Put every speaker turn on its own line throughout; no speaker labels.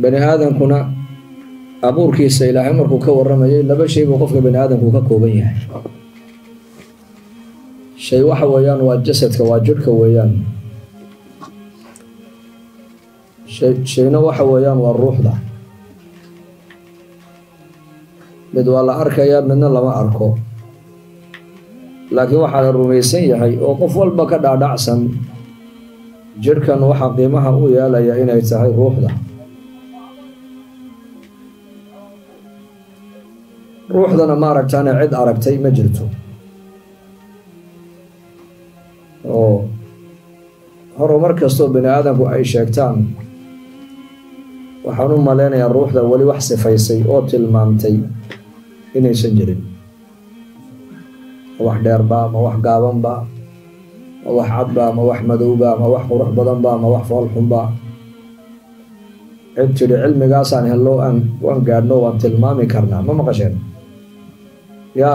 Bani aadamkuna abuurkiisa Ilaahay markuu ka warramayay, laba shay buu qofka bani aadamku ka kooban yahay. Shay waxa weeyaan waa jasadka, waa jidhka weeyaan. Shay shayna waxa weeyaan waa ruuxda. Mid waa la arkayaa, midna lama arko, laakiin waxaa la rumaysan yahay oo qof walba ka dhaadhacsan jidhkan waxaa qiimaha u yeelaya inay tahay ruuxda. Ruuxdana maaragtaane cid aragtay ma jirto, oo horumar kastoo bani aadamku ay sheegtaan, waxaan u malaynayaa ruuxda weli wax sifaysay oo tilmaamtay inaysan jirin. Ma wax dheerba, ma wax gaabanba, ma wax cadba, ma wax madowba, ma wax qurux badanba, ma wax foolxunba? Cid tidhi cilmigaasaan hello, aan waan gaadhno, waan tilmaami karnaa, ma maqasheen? Ya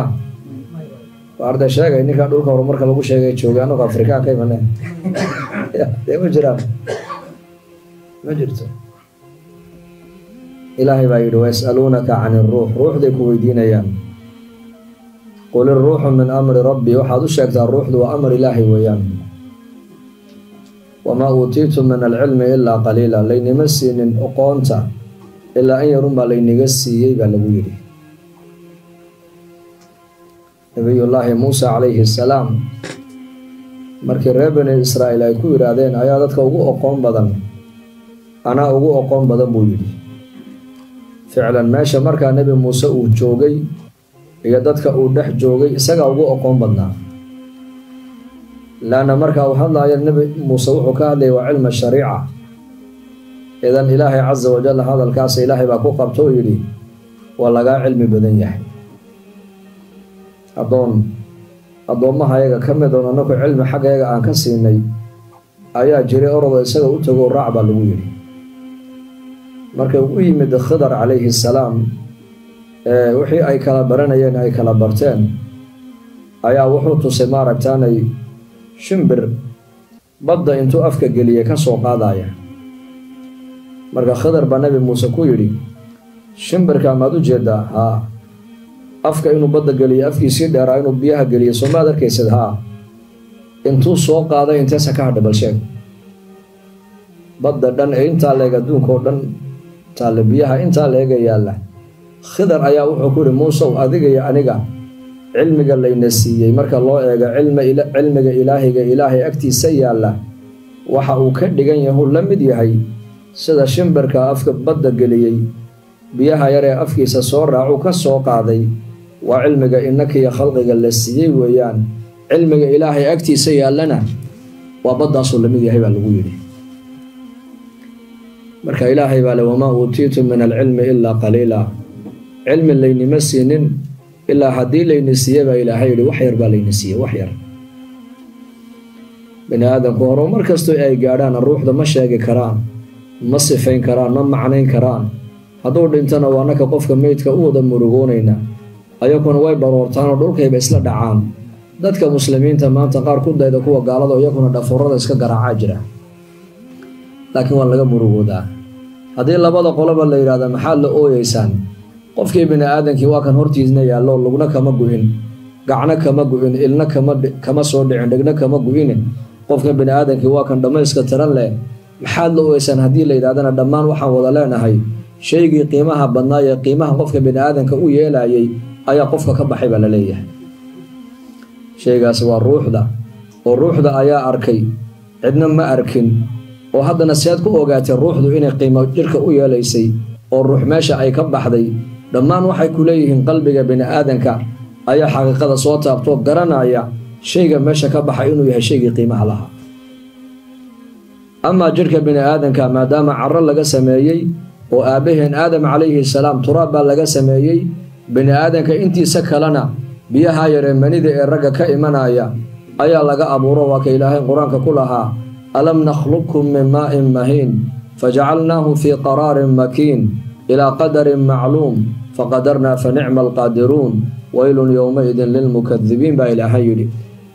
waa arday sheegay ninkaa dhulka horumarka lagu sheegay joogay, annagu Afrikaan ka imane, dee ma jiraan, ma jirto. Ilaahay baa yidhi: "Wayas'aluunaka can iruux", ruuxday ku weydiinayaan. "Qul iruuxu min amri rabbi", waxaad u sheegtaa ruuxdu waa amar Ilaahay weeyaan. "Wamaa uutiitum min alcilmi ilaa qaliila", laynima siinin oqoonta ilaa in yarun baa laynaga siiyey baa lagu yidhi. Nabiyullaahi Muusa calayhi salaam markii reer Bani Israa'iil ay ku yidhaahdeen ayaa dadka ugu oqoon badan, "Anaa ugu oqoon badan," buu yidhi. Ficlan meesha markaa Nebi Muuse uu joogay iyo dadka uu dhex joogay isagaa ugu oqoon badnaa, laanna marka uu hadlaayo Nebi Muuse wuxuu ka hadlayay waa cilma shariica. Idan Ilaahay casa wajal hadalkaas Ilaahay baa ku qabto oo yidhi: "Waa lagaa cilmi badan yahay." Addoon addoommaha ayaga ka mid oon annagu cilmi xaggayaga aan ka siinay ayaa jiray, orodo isaga u tago, raac baa lagu yidhi. Markay u yimid Khidar calayhi salaam, wixii ay kala baranayeen ay kala barteen, ayaa wuxuu tusay maaragtaanay shimbir badda intuu afka geliyay ka soo qaadaya. Marka Khidar baa Nebi Muuse ku yidhi: "Shimbirka maad u jeedaa?" "Haa." "Afka inuu badda geliyo, afkiisii dheeraa inuu biyaha geliyo, soo maad arkaysid?" "Haa." "Intuu soo qaaday inteesa ka hadha? Bal sheeg." Badda dhan ee intaa leeg, adduunka oo dhan taale, biyaha intaa leega yaalla, Khidar ayaa wuxuu ku yihi: "Muusow, adiga iyo aniga cilmiga layna siiyey marka loo eego cilmiga Ilaahiga Ilaahay agtiisa yaalla, waxa uu ka dhigan yahu la mid yahay sida shimbirka afka badda geliyey, biyaha yar ee afkiisa soo raacuu ka soo qaaday. Waa cilmiga innakiyo khalqiga la siiyey weeyaan, cilmiga Ilaahay agtiisa yaallana waa baddaasuu la mid yahay," baa lagu yidhi. Marka Ilaahay baa le: "Wamaa uutiitum min alcilmi ilaa qaliila", cilmi laynima siinin ilaa haddii layna siiye baa Ilaahay yidhi wax yar baa layna siiyey, wax yar. Bani aadamku horumar kastoo ay gaadhaan ruuxda ma sheegi karaan, ma sifayn karaan, ma macnayn karaan. Hadduu dhintona waa naka qofka meydka u wada murugoonayna, ayakuna way baroortaanoo dhulkayba isla dhacaan. Dadka muslimiinta maanta qaar ku dayda kuwa gaalada, iyakuna dhafurada iska garaacaa jira, laakiin waa laga murugoodaa. Haddii labada qoloba la yidhahda maxaad la ooyeysaan, qofkii bini aadamkii waa kan hortiisna yaallo, lugna kama gu'in, gacno kama gu'in, ilna kama soo dhicin, dhegna kama gu'ine, qofka bini aadamkii waa kan dhammayska tiran leh, maxaad la ooyeysaan haddii la yidhahdana, dhammaan waxaan wada leenahay shaygii qiimaha badnaa ee qiimaha qofka bini aadamka u yeelayay ayaa qofka ka baxay baa la leeyahay. Shaygaasi waa ruuxda, oo ruuxda ayaa arkay, cidna ma arkin. Oo haddana seed ku ogaatay ruuxdu inay qiimo jidhka u yeelaysay oo ruux meesha ay ka baxday? Dhammaan waxay ku leeyihiin qalbiga bini aadanka ayaa xaqiiqada soo taabtoo garanaya shayga meesha ka baxay inuu yahay shaygii qiimaha lahaa. Amaa jidhka bini aadanka, maadaama carro laga sameeyey oo aabbaheen Aadam calayhi salaam turaab baa laga sameeyey, bini aadanka intiisa kalena biyaha yaree manida ee ragga ka imanaya ayaa laga abuuro. Waa ka Ilaahay Qur-aanka ku lahaa: "Alam nakhluqkum min maa'in mahiin fajacalnaahu fii qaraarin makiin ilaa qadarin macluum faqadarnaa fa nicma alqaadiruun waylun yowmaidin lilmukadibiin," baa Ilaahay yidhi.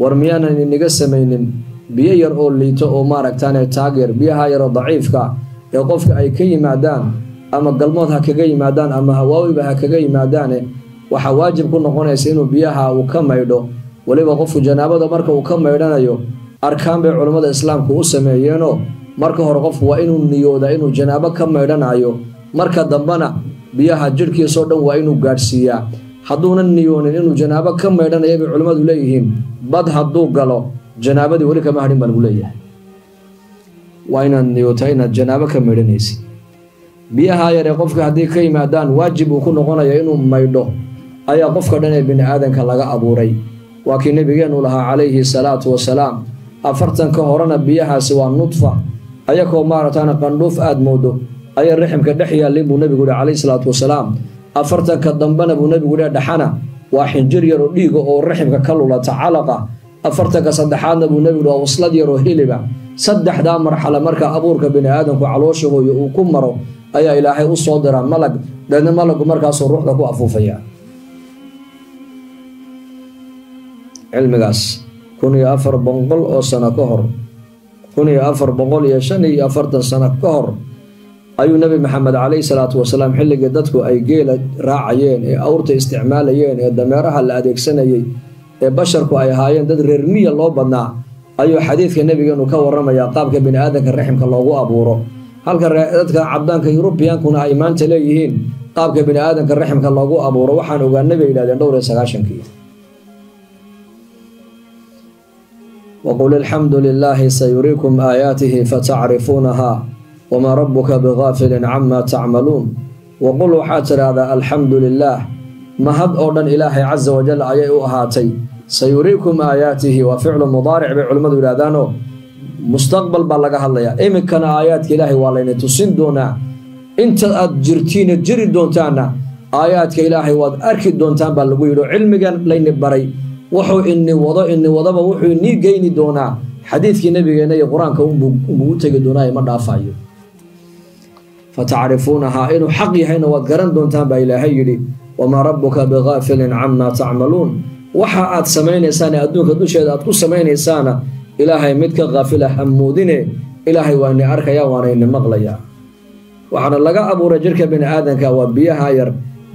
War miyaanan iniga samaynin biyo yar oo liito oo maaragtaane taag yar, biyaha yaroo daciifka ee qofka ay ka yimaadaan ama galmood ha kaga yimaadaan ama hawaawiba ha kaga yimaadaane, waxaa waajib ku noqonaysa inuu biyaha uu ka maydho. Weliba qofku janaabada marka uu ka maydhanayo arkaan bay culammada islaamku u sameeyeenoo, marka hore qofku waa inuu niyoodaa inuu janaabo ka maydhanayo, marka dambena biyaha jidhkiisoo dhan waa inuu gaadhsiiyaa. Hadduuna niyoonin inuu janaabo ka maydhanayo bay culimmadu leeyihiin, bad hadduu galo janaabadii weli kama hadhin baa lagu leeyahay. Waa inaad niyootaa inaad janaabo ka maydhanaysid. Biyaha yaree qofka haddii ka yimaadaan waajib uu ku noqonayo inuu maydho ayaa qofka dhan ee bini aadanka laga abuuray. Waa kii nabigeenu lahaa calayhi salaatu wasalaam, 40-ka horena biyahaasi waa nudfa, ayakoo maarataana qandhuuf aada moodo ayaa raximka dhex yaallin buu nabigu yihi calayhi salaatu wasalaam. 40-ka dambena buu nabigu yihi dhexana waa xinjir yaroo dhiiga oo raximka ka lulata calaqa. 40-ka saddexaadna buu nabigu yihi waa waslad yaroo hiliba. 3-daa marxalo marka abuurka bini aadamku caloosha hooyo uu ku maro ayaa ilaahay u soo diraa malag, deedna malagu markaasuu ruuxda ku afuufaya. Cilmigaas 1400 oo sano ka hor, 1445 sano ka hor ayuu Nabi Maxamed calayhi salaatu wasalaam, xilligii dadku ay geela raacayeen ee awrta isticmaalayeen ee dameeraha la adeegsanayay ee basharku ay ahaayeen dad reer miya loo badnaa, ayuu xadiidka nabigeenu ka warramayaa qaabka bini aadanka raximka loogu abuuro. Halka dadka cabdaanka Yurubiyankuna ay maanta leeyihiin qaabka bini aadanka raximka loogu abuuro waxaan ogaanay bay yidhahdeen dhowr iyo sagaashankii. Waqul alxamdu lilaahi sayuriikum aayaatihi fatacrifuunaha wamaa rabbuka bigaafilin cama tacmaluun. Waqul waxaad tidhaahdaa alxamdu lilaah, mahad oo dhan ilaahay casa wajal ayay u ahaatay. Sayuriikum aayaatihi waa ficlu mudaaric bay culimmadu yidhahdaanoo mustaqbal baa laga hadlayaa. Iminkana aayaadka ilaahay waa layna tusin doonaa, inta aad jirtiina jiri doontaanna aayaadka ilaahay waad arki doontaan baa lagu yidhi. Oo cilmigan layni baray wuxuu ini wado ini wadaba wuxuu inii geyni doonaa xadiidkii nabigeena iyo qur-aanka unbuu u tegi doonaa, ma dhaafayo. Fatacrifuunahaa inuu xaq yahayna waad garan doontaan baa ilaahay yidhi. Wamaa rabbuka bigaafilin camaa tacmaluun. Waxa aad samaynaysaan ee adduunka dusheeda aad ku samaynaysaana ilaahay mid ka kaafila hamoodine, ilaahay waa ini arkaya waana ini maqlayaa. Waxaana laga abuuray jirka bini aadanka waa biyaha yar.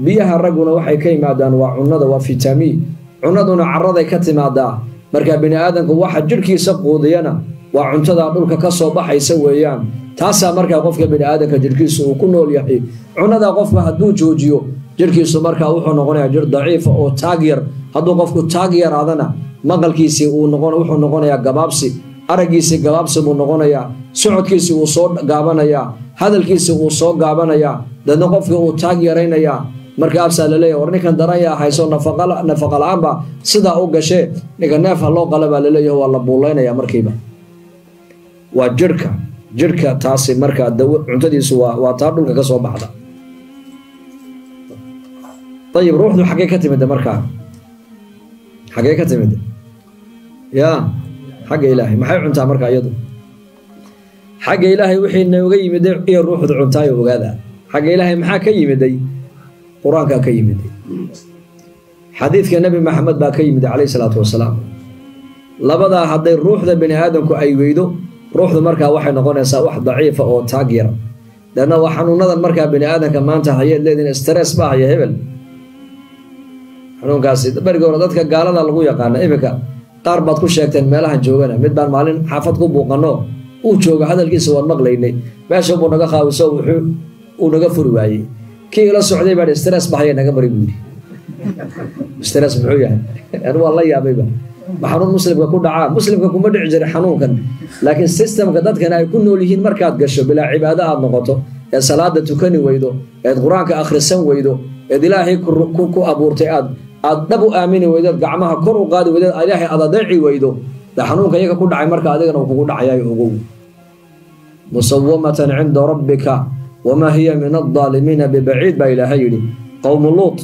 Biyaha ragguna waxay ka yimaadaan waa cunnada, waa fitamiin, cunnaduna caraday ka timaadaa. Marka bini aadanku waxa jidhkiisa quudiyana waa cuntada dhulka ka soo baxaysa weeyaan. Taasaa markaa qofka bini aadanka jidhkiisu uu ku nool yahay. Cunnadaa qofka hadduu joojiyo jidhkiisu markaa wuxuu noqonayaa jir daciifa oo taag yar. Hadduu qofku taag yaraadana maqalkiisii wuxuu noqonayaa gabaabsi, araggiisii gabaabsi buu noqonayaa, socodkiisii wuu soo gaabanayaa, hadalkiisii wuu soo gaabanayaa, dadna qofkii uu taag yaraynayaa. Markaasaa laleeyahay war ninkan daranyaa hayso nafaqa la-aanba sidaa u gashee, ninka neef ha loo qala baa laleeyahay, waa la buulaynayaa markiiba. Waa jirhka, jirhka taasi markaa cuntadiisu waa taa dhulka ka soo baxda. Ayib, ruuxdu xaggee ka timida markaa? Xaggee ka timida? Yaa xagga ilaahay. Maxay cuntaa markaa iyadu? Xagga ilaahay wixii nooga yimiday iyo ruuxdu cuntaayo ogaada. Xagga ilaahay maxaa ka yimiday? Qur-aankaa ka yimiday, xadiidka Nebi Maxamed baa ka yimiday calayhi salaatu wasalaam. Labadaa hadday ruuxda bini aadamku ay weydo, ruuxdu markaa waxay noqonaysaa wax daciifa oo taag yar. Deedna waa xanuunadan markaa bini aadanka maanta hayeed leediin, stress baa haya hebel. Xanuunkaasi berigii hore dadka gaalada lagu yaqaana, iminka qaar baad ku sheegteen meelahan joogana. Mid baan maalin xaafad ku buuqano, uu jooga, hadalkiisa waan maqlaynay, meesha buu naga qaawiso, wuxuu uu naga furi waayey. Kii ila socday baa stress bahaya naga mari buu yidhi. Stress muxuu yahay? Anu waan la yaabayba. Ma xanuun muslimka ku dhacaa? Muslimka kuma dhici jiray xanuunkan, laakiin systemka dadkan ay ku nool yihiin markaad gasho bilaa cibaado aad noqoto, ee salaada tukani weydo, eed qur-aanka akhrisan weydo, eed ilaahay ku abuurtay aad dhab u aamini weydoed, gacmaha kor u qaadi weydeed, ilaahay aad adeeci weydo, de xanuunka iyaga ku dhacay marka adigana uu kugu dhacayaay ogow. Musawamatan cinda rabbika wamaa hiya min aldaalimiina bibaciid baa ilaahay yidhi. Qowmu Luut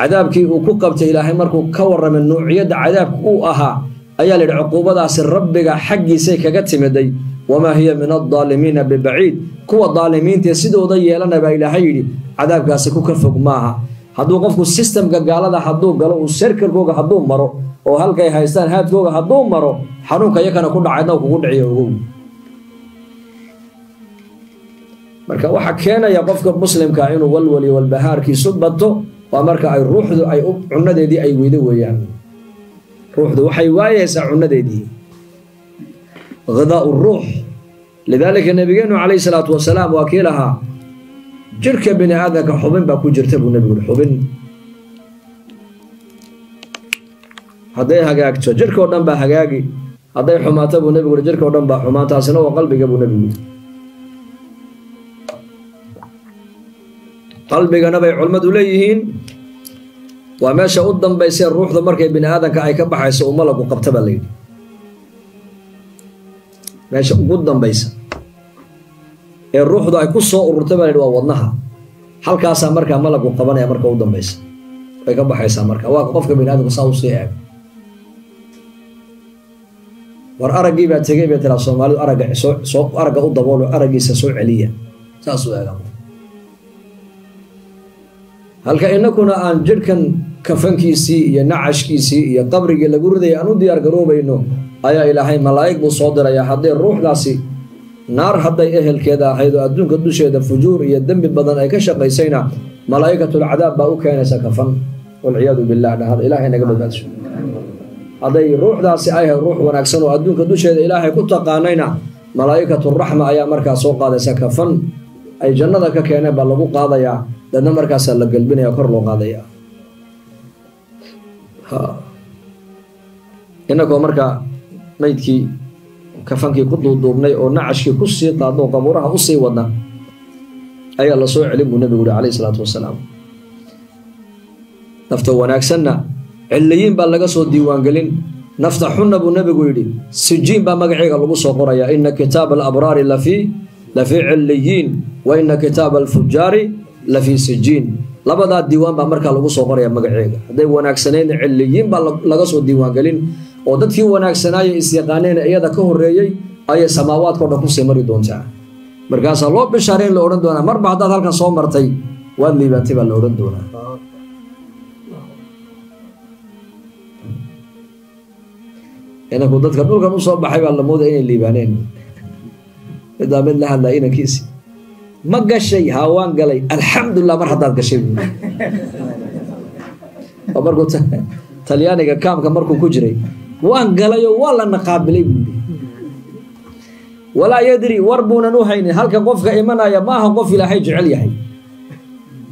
cadaabkii uu ku qabtay ilaahay markuu ka warramay nuuciyadda cadaabka uu ahaa ayaa la yidhi cuquubadaasi rabbiga xaggiisay kaga timiday. Wamaa hiya min aldaalimiina bibaciid, kuwa daalimiintae sidooda yeelana baa ilaahay yidhi cadaabkaasi ku ka fog maaha. Hadduu qofku sistamka gaalada hadduu galo, uu serkalkooga hadduu maro oo halkay haystaan haadkooga hadduu maro, xanuunka iyakana ku dhacaydna kugu dhiciyo ogow. Marka waxa keenaya qofka muslimka inuu walwal iyo walbahaarkiisu bato waa marka ay ruuxdu ay cunadeedii ay weydo weeyaan. Ruuxdu waxay waayeysaa cunadeedii, ghidaa'u ruux. Lidaalika nabigeenu calayhi salaatu wasalaam waa kii lahaa jirka bini aadamka xubin baa ku jirta buu nabigu yidhi. Xubin hadday hagaagto jirka oo dhan baa hagaagi, hadday xumaato buu nabigu yidhi jirka oo dhan baa xumaan, taasina waa qalbiga buu nabigu yidhi. Qalbigana bay culimmadu leeyihiin waa meesha u dambaysee ruuxda markay bini aadamka ay ka baxayso uu malagu qabta baa layidhi. Meesha ugu dambaysa ee ruuxdu ay ku soo ururtay baa layidhi waa wadnaha. Halkaasaa markaa malagu qabanaya marka u dambaysa way ka baxaysaa. Marka waa qofka bini aadamku saa usii eego. War araggii baa tegey bay tiraa Soomaalidu, aragga soo aragga u daboolo, araggiisa soo celiya, saasuu eega. Halka inakuna aan jidhkan kafankiisii iyo nacashkiisii iyo qabrigii lagu ridayay aan u diyaar garoobayno, ayaa Ilaahay malaa'ig buu soo dirayaa. Hadday ruuxdaasi naar hadday ehelkeeda ahayd oo adduunka dusheeda fujuur iyo dembi badan ay ka shaqaysayna, malaa'ikatul cadaab baa u keenaysa kafan, walciyaadu billah. Dhahada Ilaahay naga badbaadso. Hadday ruuxdaasi ay ahayd ruux wanaagsan oo adduunka dusheeda Ilaahay ku taqaanayna, malaa'ikaturraxma ayaa markaa soo qaadaysa kafan ay jannada ka keeneen baa lagu qaadayaa, dadna markaasaa la gelbinaya, kor loo qaadayaa. Inakoo markaa maydkii kafankii ku duuduubnay oo nacashkii ku sii qaadno qabuuraha usii wadna ayaa la soo celin buu nabigu yuri calayhi salaatu wasalaam. Nafta wanaagsanna ciliyiin baa laga soo diiwaangelin, nafta xunna buu nabigu yidhi sijiin baa magaceega lagu soo qorayaa. Ina kitaaba alabraari lafii ciliyiin wa ina kitaaba alfujaari lafii sijiin. Labadaa diiwaan baa markaa lagu soo qoraya magaceega. Hadday wanaagsanaydna ciliyiin baa laga soo diiwaangelin, oo dadkii wanaagsanaaya isyaqaaneen iyada ka horreeyey ayay samaawaadka o dhan kusii mari doontaa. Markaasaa loo bishaareyn la odhan doonaa marba haddaad halkan soo martay waad liibaantay baa la odhan doonaa. Inanku dadka dhulkan usoo baxay baa la mooda inay liibaaneen. Midaa mid la hadlaa inankiisi, ma gashay? Haa waan galay. Alxamdulilah mar haddaad gashay buuri. Waa markuu Talyaaniga kaamka markuu ku jiray, waan galayoo waa lana qaabilay buuri. Walaa yadri, war buunan u haynin halka qofka imanaya ma aha qof Ilaahay jecel yahay.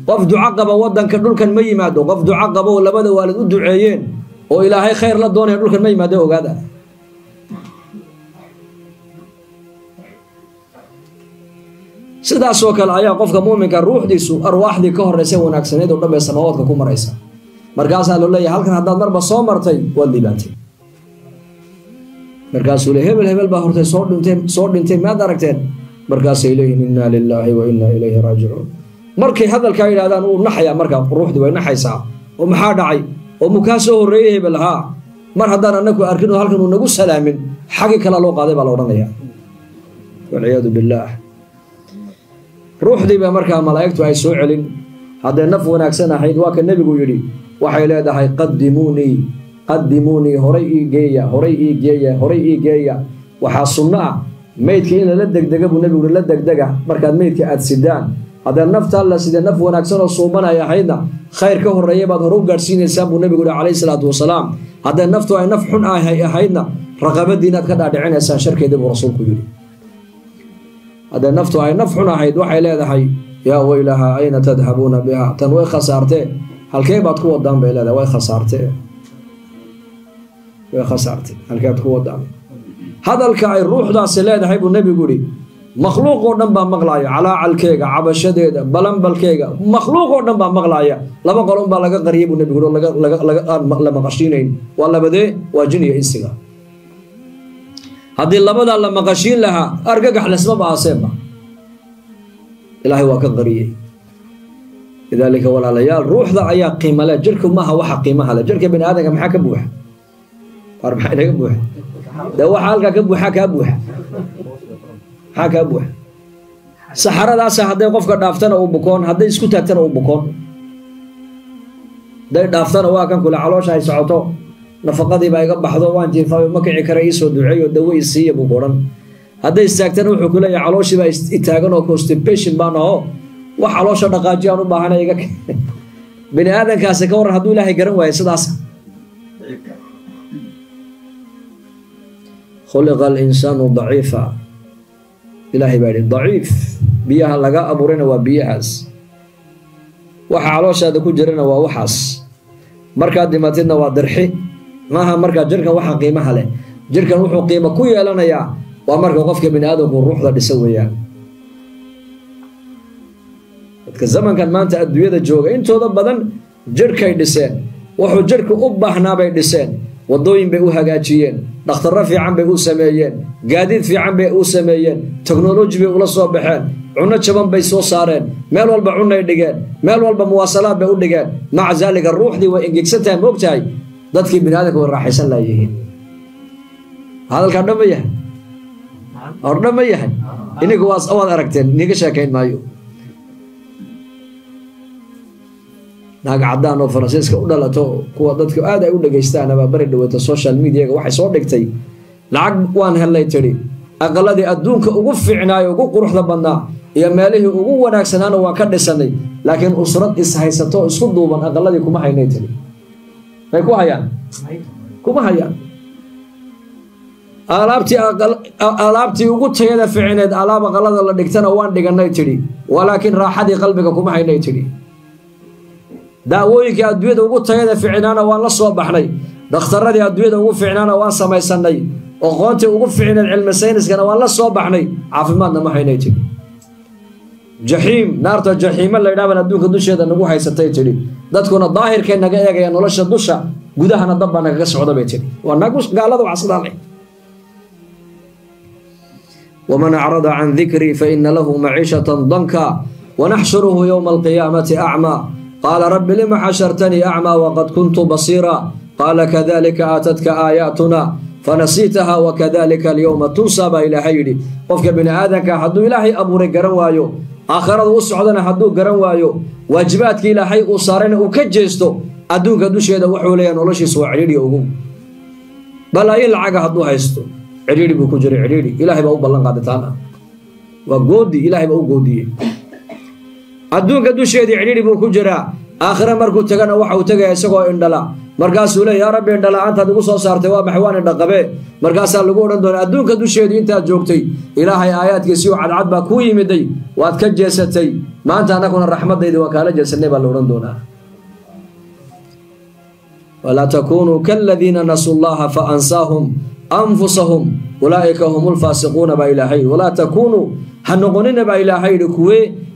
Qof duco qaba waddanka dhulkan ma yimaado. Qof duco qaba oo labada waalid u duceeyeen oo Ilaahay khayr la doonaya dhulkan ma yimaado, ogaada. Sidaasoo kale ayaa qofka muuminka ruuxdiisu arwaaxdii ka horreysa wanaagsaneyd oo dhan bay samaawaadka ku maraysa. Markaasaa loo leeyahay halkan haddaad marba soo martay waad liibaantay. Markaasuu le hebel hebel baa hortay soo dhintay, soo dhintay maad aragteen? Markaasay leeyihin innaa lilaahi wa innaa ilayhi raajicuun. Markay hadalkaa yidhahdaan wuu naxayaa, markaa ruuxdii way naxaysaa. Oo maxaa dhacay? Oo mukaa soo horreeyey hebel? Haa, mar haddaan anaku arkin oo halkan uu nagu salaamin xagii kala loo qaaday baa la odhanayaa, walciyaadu billaah. Ruuxdii baa markaa malaa'igtu ay soo celin. Hadday naf wanaagsan ahayd, waa ka nebigu yidhi, waxay leedahay qadimuunii qadimuunii, horay ii geeya, horay ii geeya, horay ii geeya. Waxaa sunno ah meydka in lala degdega buu nebigu yidhi, la degdega markaad meydka aad sidaan. Haddee naftaa la sidee naf wanaagsan oo suuban ay ahaydna khayr ka horreeya baad hore u gaadhsiinaysaan buu nebigu yihi calayhi salaatu wasalaam. Haddee naftu ay naf xun ahaydna raqabadii inaad ka dhaadhicinaysaan sharkeeda buu rasuulku yidhi. Haddee naftu ay naf xun ahayd waxay leedahay yaa weylaha ayna tadhabuuna biha, tan way khasaartee, halkee baad ku wadaan bay leedahay, way khasaartee, way khasaartee, halkeed ku wadaan. Hadalka ay ruuxdaasi leedahay buu nebigu yidhi makhluuq oo dhan baa maqlaaya, calaacalkeega, cabashadeeda, balanbalkeega, makhluuq oo dhan baa maqlaaya. Laba qolo unbaa laga qariyay buu nebigu yidhi, oo laga laga aan la maqashiinayn, waa labadee? Waa jin iyo insiga. Haddii labadaa la maqashiin lahaa argagax lesmaba aaseenba, Ilaahay waa ka qariyey. Lidaalika walaalayaal, ruuxda ayaa qiimo leh, jirku maaha waxa qiimaha leh. Jirka bini aadamka maxaa ka buuxa? Waar maxaa inaga buuxa? Dee waxa halkaa ka buuxa kaa buuxa, maxaa kaa buuxa? Saxaradaasa hadday qofka dhaaftana uu bukoon, hadday isku taagtana uu bukoon. Hadday dhaaftana waa kan kule caloosha ay socoto, nafaqadii baa iga baxdo, waan jiifaayo, ma kici kara, iisoo duceeyo, dawo i siiya buu ku odhan. Hadday istaagtana wuxuu ku leeyahay calooshii baa itaagan oo constipation baan aho, wax caloosha dhaqaajiyaan u baahanay iga. Bini aadankaasi ka warran hadduu Ilaahay garan waayo sidaas. Khuliqa alinsaanu daciifa, Ilaahay baa yidhi daciif. Biyaha laga abuurayna waa biyahaas, waxa calooshaada ku jirana waa waxaas. Markaad dhimatidna waa dirxi maaha. Markaa jirkan waxa qiimaha leh, jirkan wuxuu qiimo ku yeelanayaa waa marka qofka bini aadamku ruuxda dhisa weeyaan. Dadka zamankan maanta adduunyada jooga intooda badan jirhkay dhiseen, wuxuu jirhku u baahnaabay dhiseen, waddooyin bay u hagaajiyeen, dhakhtarro fiican bay u sameeyeen, gaadiid fiican bay u sameeyeen, teknoloji bay ula soo baxeen, cunno jaban bay soo saareen, meel walba cunnay dhigeen, meel walba muwaasalaad bay u dhigeen. Maca zaalika ruuxdii way engegsan tahay, moogtahay dadkii bini aadamka way raaxaysan laayihiin. Hadalkaa dhan ma yahay? Hordhan ma yahay? Ininku waad aragteen, niga sheekayn maayo. Naag caddaan oo Faransiiska u dhalato, kuwa dadku aad ay u dhegaystaan, abaa bari dhaweyta social mediaga waxay soo dhigtay, lacag waan helnay tidhi, aqaladii adduunka ugu fiicnaayo ugu quruxda badnaa iyo meelihii ugu wanaagsanaana waan ka dhisanay, laakiin usrad ishaysato isku duuban aqaladii kuma haynay tidhi. May ku hayaan? Kuma hayaan. Alaabtii ugu tayada fiicneed, alaab aqalada la dhigtana waan dhiganay tidhi, walaakiin raaxadii qalbiga kuma haynay tidhi. Daawooyinkii adduunyada ugu tayada fiicnaana waan la soo baxnay, dhakhtarradii adduunyada ugu fiicnaana waan samaysanay, aqoontii ugu fiicneed cilmi sayniskana waan la soo baxnay, caafimaadna ma haynay tidhi. Jaxiim, naarta jaxiimo la yidhaha baan adduunka dusheeda nagu haysatay tidhi. Dadkuna daahirkay naga eegaya nolosha dusha, gudahana dab baa nagaga socda bay tidhi. Waa nagu gaalada wax sidaa leh. Waman acrada can dikrii fa ina lahu maciishatan danka wanaxshuruhu yowma alqiyaamati acmaa. Qaala rabbi lima xashartanii acmaa waqad kuntu basiira. Qaala kadalika aatadka aayaatuna fanasiitaha wakadalika alyowma tunsaa baa Ilaahay yidhi. Qofka bini aadanka hadduu Ilaahay abuuray garan waayo, aakhirada u socdana hadduu garan waayo, waajibaadka Ilaahay uu saarayna uu ka jeesto, adduunka dusheeda wuxuu leeyahay noloshiisu waa cidhiidhi ogow. Balaayin lacaga hadduu haysto cidhiidhi buu ku jiray, cidhiidhi. Ilaahay baa u ballan qaaday taana, waa goodi, Ilaahay baa u goodiyey. Adduunka dusheedii cidhiidhi buu ku jiraa, aakhire markuu tagana waxa uu tagayaa isagoo indhala. Markaasuu leey, yaa Rabbi, indhala-aantaad igu soo saartay waa maxay? Waan indhaqabee. Markaasaa lagu odhan doonaa, adduunka dusheedii intaad joogtay Ilaahay aayaadkiisii oo cadcad baa kuu yimiday, waad ka jeesatay, maanta annaguna raxmadaydi waan kaala jeesanay baa la odhan doonaa. Walaa takunuu kaladiina nasuu llaha fa ansaahum anfusahum ulaa'ika hum lfaasiquuna baa Ilaahay. Walaa takunuu, ha noqonina baa Ilaahay yidhi,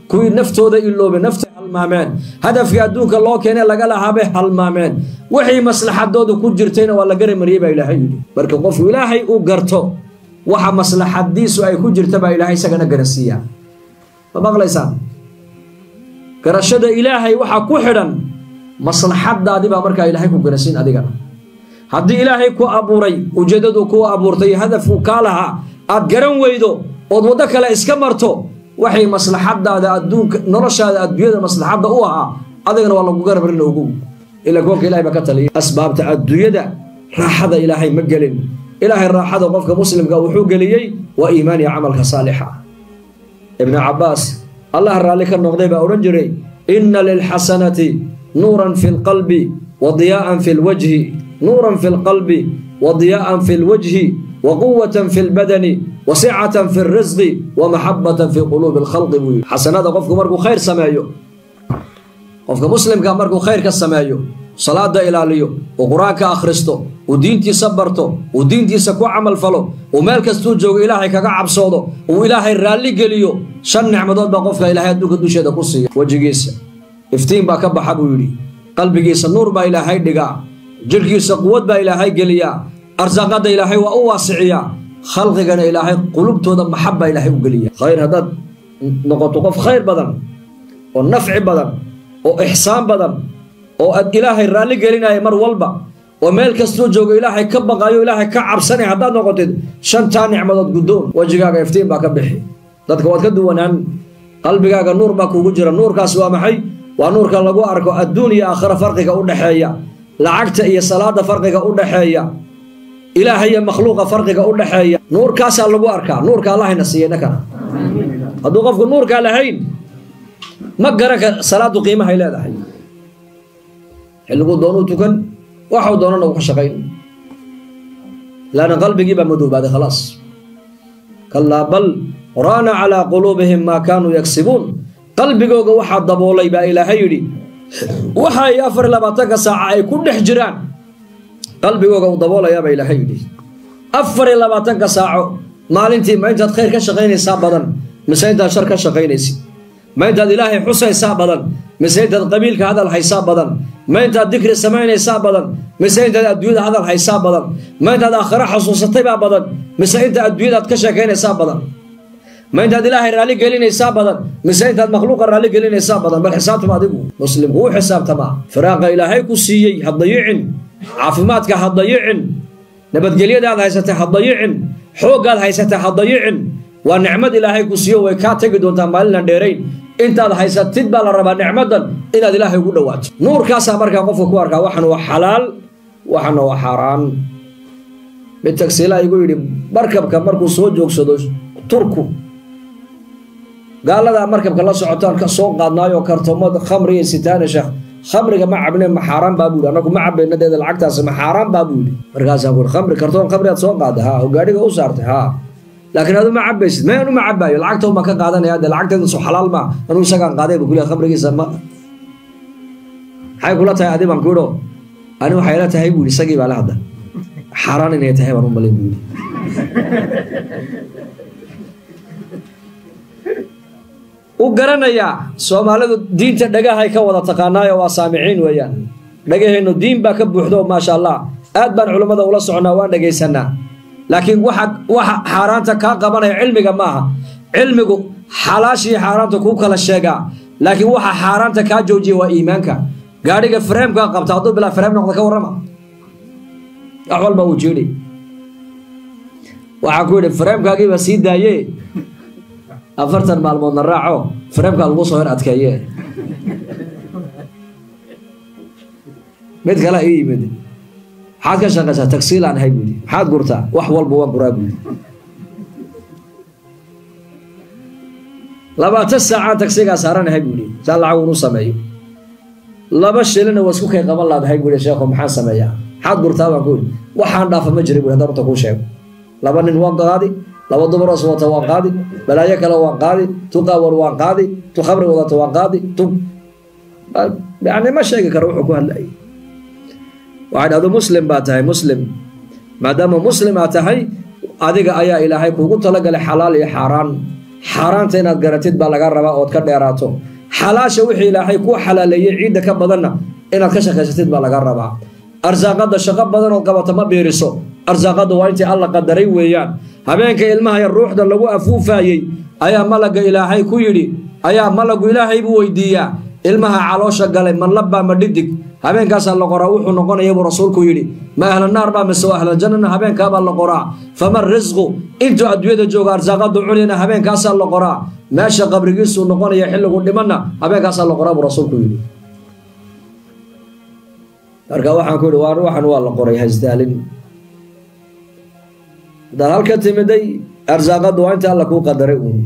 kuwii naftooda iloobay, naftay halmaameen, hadafkii adduunka loo keenay laga lahaabay halmaameen, wixii maslaxadooda ku jirtayna waa la garamariyey baa Ilaahay yidhi. Marka qofku Ilaahay uu garto waxa maslaxadiisu ay ku jirta baa Ilaahay isagana garansiiyaa. Ma maqlaysaan? Garashada Ilaahay waxaa ku xidhan maslaxadaadii baa markaa Ilaahay ku garansiin adigana. Haddii Ilaahay ku abuuray, ujeeddadu ku abuurtay, hadafku kaa lahaa aad garan weydo ood waddo kale iska marto, waxay maslaxadaada adduunka, noloshaada adduunyada maslaxadda u ahaa adigana waa lagu garabrin ogow. Ila koonka Ilahay baa ka taliyay. Asbaabta adduunyada raaxada Ilaahay ma gelin. Ilaahay raaxada qofka muslimka wuxuu geliyey waa iimaan iyo camalka saalixa. Ibnu Cabbaas, Allah raalli ka noqday, baa odhan jiray, inna lilxasanati nuuran fi lqalbi wa diyaa'an fi lwajhi, nuuran fi lqalbi wa diyaa'an fi lwajhi wa quwatan fi lbadani wa sicatan fi lrisqi wa maxabatan fi quluubi alkhalqi buu yidhi. Xasanada qofku markuu khayr sameeyo, qofka muslimka markuu khayr ka sameeyo, salaada ilaaliyo, uu Qur-aanka akhristo, uu diintiisa barto, uu diintiisa ku camal falo, uu meel kastuu joogo Ilaahay kaga cabsoodo, uu Ilaahay raalli geliyo, 5 nicmadood baa qofka Ilaahay adduunka dusheeda ku siiya. Wejigiisa iftiin baa ka baxa buu yidhi, qalbigiisa nuur baa Ilaahay dhigaa, jirhkiisa quwad baa Ilaahay geliyaa, arsaaqadda Ilaahay waa u waasiciyaa, khalqigana Ilaahay qulubtooda maxabba Ilaahay u geliya. Khayr haddaad noqoto qof khayr badan oo nafci badan oo ixsaan badan oo aad Ilaahay raalli gelinaya mar walba oo meel kastuu joogo Ilaahay ka baqayo, Ilaahay ka cabsanay haddaad noqotid, 5taa nicmadood guddoon. Wejigaaga iftiin baa ka bixi, dadka waad ka duwanaan, qalbigaaga nuur baa kugu jira. Nuurkaas waa maxay? Waa nuurka lagu arko adduun iyo aakhiro farqiga u dhexeeya, lacagta iyo salaada farqiga u dhexeeya. Ilaahay iyo makhluuqa farqiga u dhexeeya nuurkaasaa lagu arkaa. Nuurka Allahayna siiyeyna kana hadduu qofku nuurkaa lahayn ma garan ka salaadu qiimahay leedahay. Xilliguu doonuu tukan, waxuu doonana uu ka shaqayn, laanna qalbigii baa madoobaaday khalaas. Kallaa bal raana calaa quluubihim maa kaanuu yaksibuun. Qalbigooga waxaa daboolay baa Ilaahay yidhi waxa ay 24-ka saaca ay ku dhex jiraan, qalbigooga uu daboolayaa baa Ilaahay yidhi. 24-ka saaco maalintii ma intaad khayr ka shaqaynaysaa badan mise intaad shar ka shaqaynaysid? Ma intaad Ilaahay xusaysaa badan mise intaad qabiilka hadal haysaa badan? Ma intaad dikri samaynaysaa badan mise intaad adduunyada hadal haysaa badan? Ma intaad aakhiro xasuusataybaa badan mise inta adduunyadaad ka sheekaynaysaa badan? Ma intaad Ilaahay raalli gelinaysaa badan mise intaad makhluuqa raalli gelinaysaa badan? Bal xisaabtama adigu. Muslimku wuu xisaabtamaa. Firaaqa Ilaahay ku siiyey ha dayicin, caafimaadka ha dayicin, nabadgelyadaad haysatay ha dayicin, xooggaad haysatay ha dayicin. Waa nicmad Ilaahay ku siiyo, way kaa tegi doontaa maalinaan dheerayn. Intaad haysatid baa la rabaa nicmadan inaad Ilaahay ugu dhowaato. Nuurkaasaa markaa qofka ku arkaa waxan waa xalaal, waxana waa xaaraan. Mid tagsiilaa igu yidhi markabka markuu soo joogsado Turku, gaaladaa markabka la socotaan ka soo qaadnaayoo kartoomada khamri iyo sitaana. Sheekh, khamriga ma cabne, ma xaaraan baa buu yidhi? Annagu ma cabayna deeda, lacagtaasi ma xaaraan baa buu yidhi? Markaasaan ku yidhi khamri, kartoon khamri aad soo qaada haa oo gaadhiga u saartay haa, laakiin adu ma cabaysid? May, anu ma cabaayo, lacagta uma ka qaadanaya dee, lacagteedu soo xalaal maa, anuu isagaan qaaday bu kuleeyahay khamrigiisa. Ma maxay kula tahay adi baan ku yidho? Ani waxay la tahay buu yidhi, isagii baa la hadda, xaaraan inay tahay baan u malayn buu yidhi. U garanayaa Soomaalidu diinta dhagahay ka wada taqaanaayo, waa saamiciin weeyaan. Dhagaheennu diin baa ka buuxdo, maasha Allah, aad baan culummada ula soconaa, waan dhegaysanaa. Laakiin waxa xaaraanta kaa qabanaya cilmiga maaha. Cilmigu xalaashii xaaraanta kuu kala sheegaa, laakiin waxa xaaraanta kaa joojiya waa iimaanka. Gaadhiga freemkaa qabta hadduu bilaa freem noqdo ka warrama, wax walba uu jeedhi. Waxaan ku yidhi freemkaagiiba sii daaye, 40 maalmoodna raaco, freemkaa lagu soo hor adkeeye. Mid kale ii yimid, maxaad ka shaqaysaa? Tagsiilaan ahay buu yidhi. Maxaad gurtaa? Wax walba waan guraa buu yidhi. 20 saacaan tagsigaa saaranahay buu yidhi, saa lacag unu sameeyo, 2 shilina waa isku kay qaban laadahay buu yidhi. Sheekho, maxaan sameeyaa? Maxaad gurtaa baan ku yidhi. Waxaan dhaafa ma jira buu yidhi, haddaan runta kuu sheego. 2 nin waan qaadi, 2 dumaroos wata waan qaadi, balaayo kale waan qaadi, tu qaawar waan qaadi, tu khamri wadata waan qaadi, tu yani ma sheegi karo wuxuu ku hadlayay. Waxaan adu muslim baa tahay, muslim maadaama muslim aad tahay, adiga ayaa Ilaahay kuugu talagalay xalaal iyo xaaraan. Xaaraanta inaad garatid baa laga rabaa ood ka dheeraato. Xalaasha wixii Ilaahay kuu xalaaleeyey ciidda ka badanna inaad ka shaqaysatid baa laga rabaa. Arsaaqada shaqo badan ood qabato ma biiriso, arsaaqada waa intii Alla qadaray weeyaan. Habeenka ilmaha yar ruuxda lagu afuufaayey ayaa malaga Ilaahay ku yidhi, ayaa malagu Ilaahay buu weydiiyaa ilmaha caloosha galay ma labbaa ma dhidig. Habeenkaasaa la qoraa wuxuu noqonaya buu rasuulku yidhi. Ma ahla naar baa mise waa ahla jannana, habeenkaabaa la qoraa. Fama risqu intuu adduunyada jooga arsaaqadu cunayna habeenkaasaa la qoraa. Meesha qabrigiisuu noqonaya xilligu dhimanna habeenkaasaa la qoraa buu rasuulku yidhi. Marka waxaan ku yidhi waan waxan waa la qoray, hasdaalin. Haddaad halka timiday arsaaqadu waa inta Alla kuu qadaray uun.